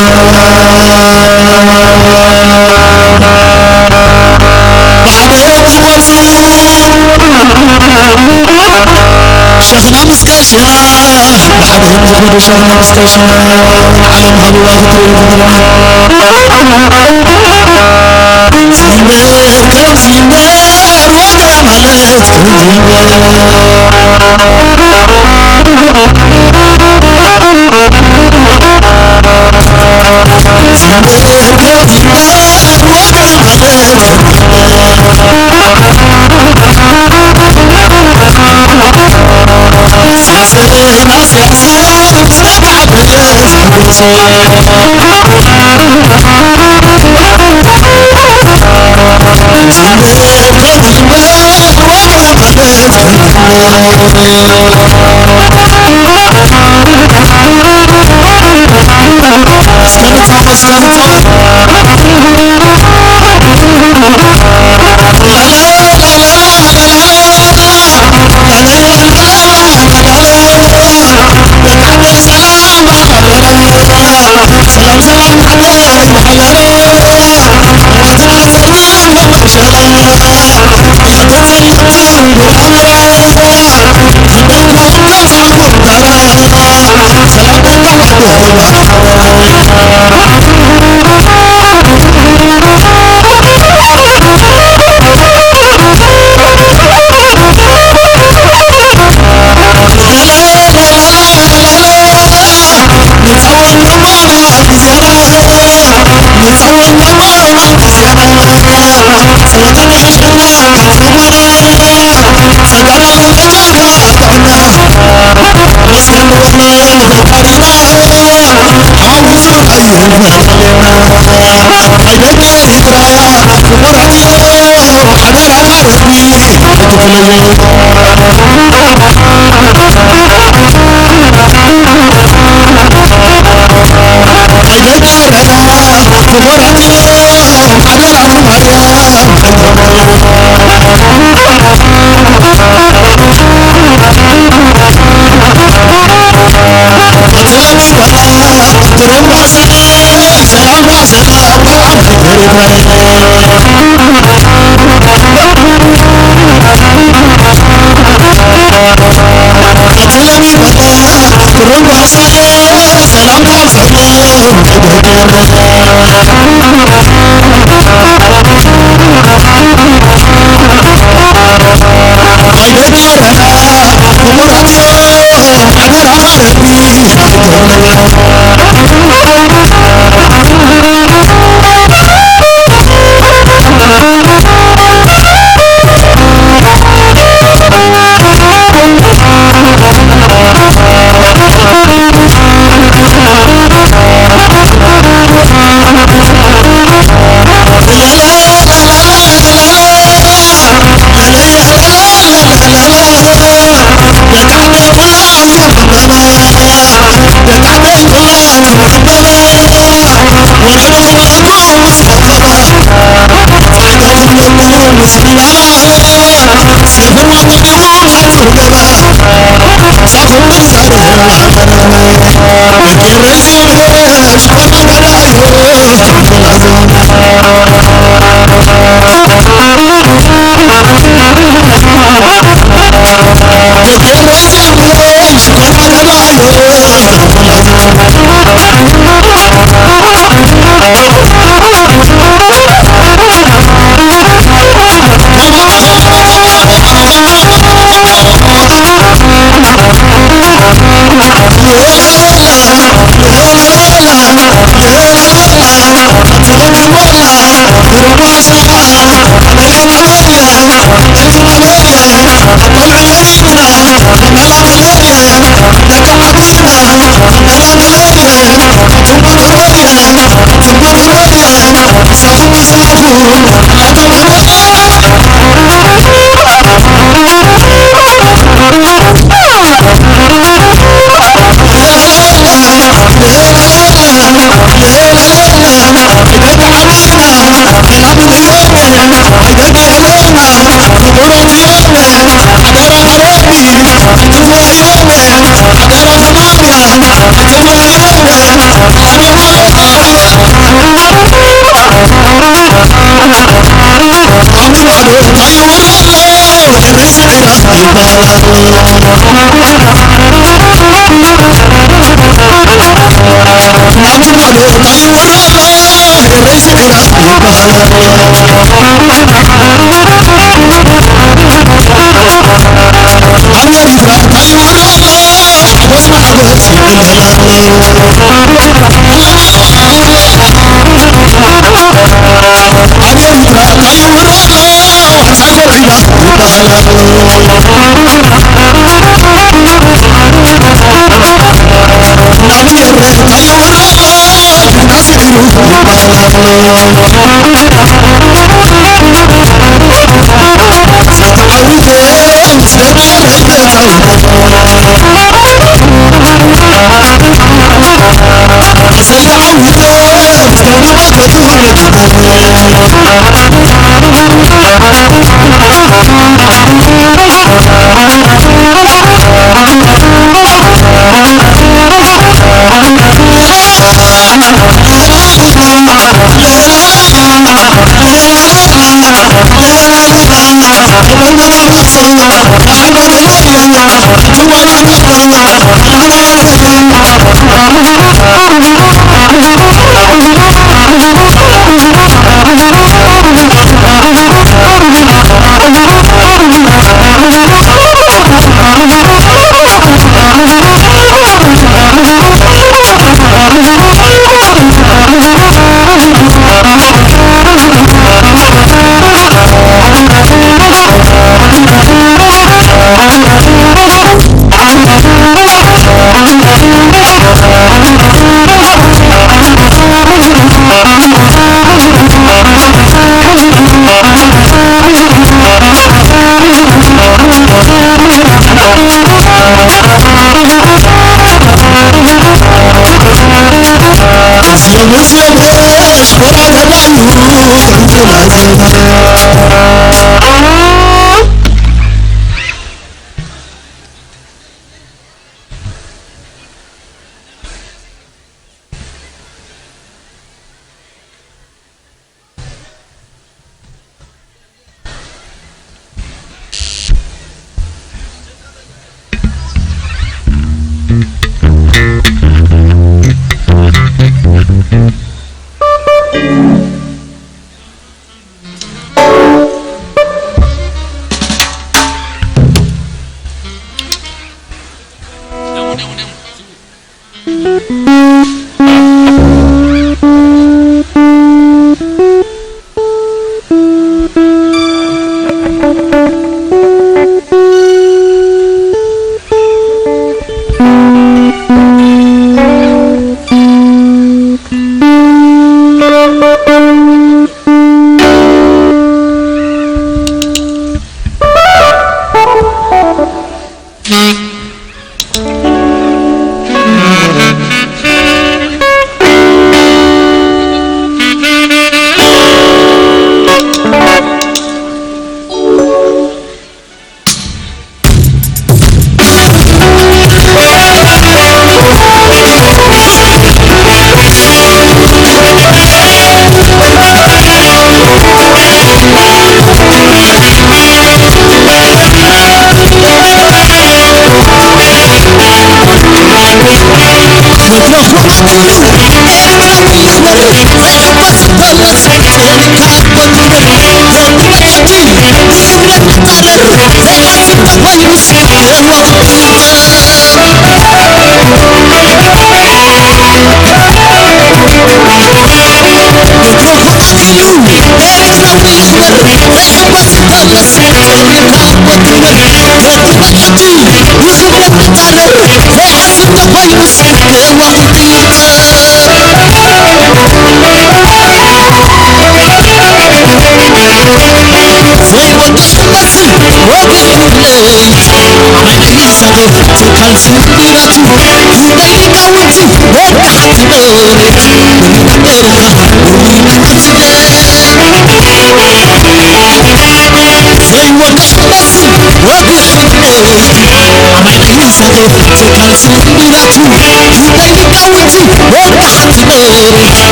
ብሓደ ክጎርዙ ሸኽና ምስ ቀሸና፣ ብሓደ ክጎርዙ ሸኽና ምስ ቀሸና፣ ንዓለም ሃብዋ ክትርኢ ፍቕርና። ዚምበር ከምዚ እምበር ወረ ማለት ከምዚ እምበር።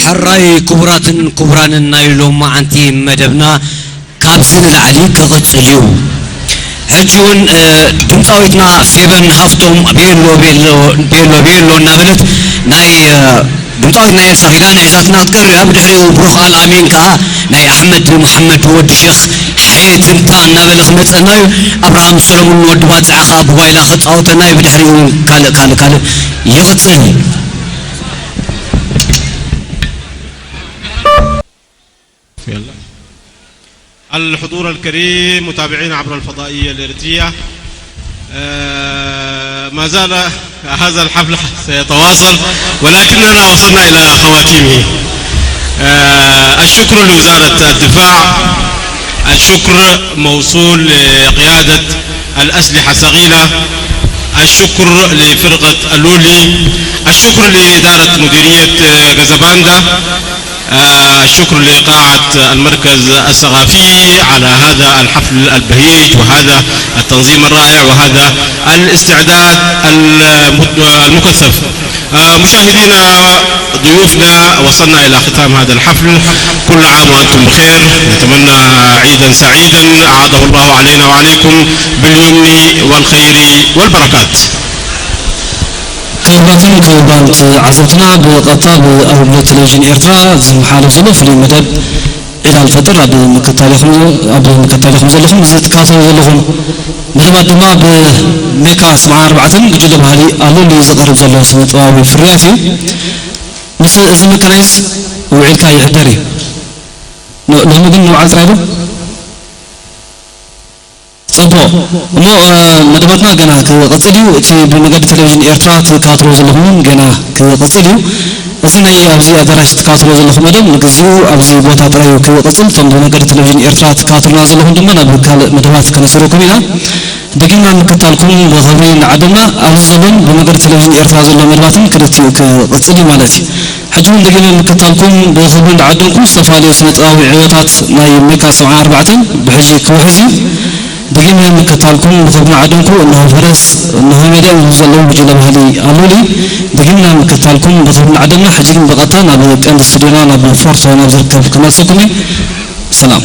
ሕራይ ክቡራትን ክቡራንን ናይ ሎማዓንቲ መደብና ካብዚ ንላዕሊ ክቕጽል እዩ። ሕጂ እውን፣ እ፣ ድምፃዊትና ፌቨን ሃፍቶም ቤሎ፣ ቤሎ፣ ቤሎ፣ ቤሎ እናበለት ናይ፣ እ፣ ድምፃዊት ናይ ኤልሳ ኪዳነ ሒዛትና ክትቀርብ እያ። ብድሕሪኡ ብሩኽ ኣል ኣሚን ከዓ ናይ ኣሕመድ መሓመድ ወዲ ሸኽ ሓየት እንታ እናበለ ክመፀና እዩ። ኣብርሃም ሰለሙን ወዲ ባፅዓ ከዓ ብጓይላ ክፃወተና እዩ። ብድሕሪኡ እውን ካልእ ካልእ ካልእ ይቕፅል። الحضور الكريم متابعينا عبر الفضائية الإرترية، آه، ما زال هذا الحفل سيتواصل، ولكننا وصلنا إلى خواتيمه. آه، الشكر لوزارة الدفاع، الشكر موصول لقيادة الأسلحة الثقيلة، الشكر لفرقة اللولي، الشكر لإدارة مديرية، آه، غزباندا، آه، الشكر لقاعة المركز الثقافي على هذا الحفل البهيج وهذا التنظيم الرائع وهذا الاستعداد المت-، المكثف. آه، مشاهدينا، ضيوفنا، وصلنا إلى ختام هذا الحفل. كل عام وأنتم بخير، نتمنى عيدا سعيدا أعاده الله علينا وعليكم باليمن والخير والبركات. ክቡራትን ክቡራን ተዓዘብትና፣ ብቐጥታ ብኣገልግሎት ቴሌቪዥን ኤርትራ ዝመሓላለፍ ዘሎ ፍሉይ መደብ ዒድ ኣልፈጥር ኣብ ምክታል ኢኹም፣ ኣብ ምክታል ኢኹም ዘለኹም። እዚ ትከታተሉ ዘለኹም መደባት ድማ ብሜካ ሰብዓ ኣርባዕተን ጉጅለ ባህሊ ኣሉሊ ዝቐርብ ዘሎ ስነ ጥበባዊ ፍርያት እዩ። ምስ እዚ ምክናይስ ውዒልካ ይሕደር እዩ። ሎ-፣ ሎሚ ግን ንውዓል ጥራይ ዶ? ጽቡቕ። እሞ፣ እ፣ መደባትና ገና ክቕጽል እዩ። እቲ ብመገዲ ቴሌቪዥን ኤርትራ ትከታተልዎ ዘለኹም እውን ገና ክቕጽል እዩ። እዚ ናይ ኣብዚ ኣዳራሽ ትከታተልዎ ዘለኹም መደብ ንግዚኡ ኣብዚ ቦታ ጥራይ እዩ ክቕጽል። እቶም ብመገዲ ቴሌቪዥን ኤርትራ ትከታተሉና ዘለኹም ድማ ናብ ካልእ መደባት ከነስረኩም ኢና። ደጊምና ምክታልኩም ብኽብሪ እናዓደምና፣ ኣብዚ ዘሎን ብመገዲ ቴሌቪዥን ኤርትራ ዘሎ መደባትን ክልቲኡ ክቕጽል እዩ ማለት እዩ። ሕጂ እውን ደጊመ ምክታልኩም ብኽብሪ እንዳዓደምኩ፣ ዝተፈላለዩ ስነ ጥበባዊ ዕዮታት ናይ ሜካ ሰብዓ ኣርባዕተን ብሕጂ ክውሕዝ እዩ። ደጊመ ምክታልኩም ብኽብሪ እናዓደምኩ፣ እነሆ ፈረስ፣ እነሆ ሜዳ ይብሉ ዘለዉ ጉጅለ ባህሊ ኣሉሊ። ደጊምና ምክታልኩም ብኽብሪ እናዓደምና፣ ሕጂ ግን ብቐጥታ ናብ ቀንዲ ስቱድዮና ናብ ፎርቶ ናብ ዝርከብ ክመልሰኩም እዩ። ሰላም።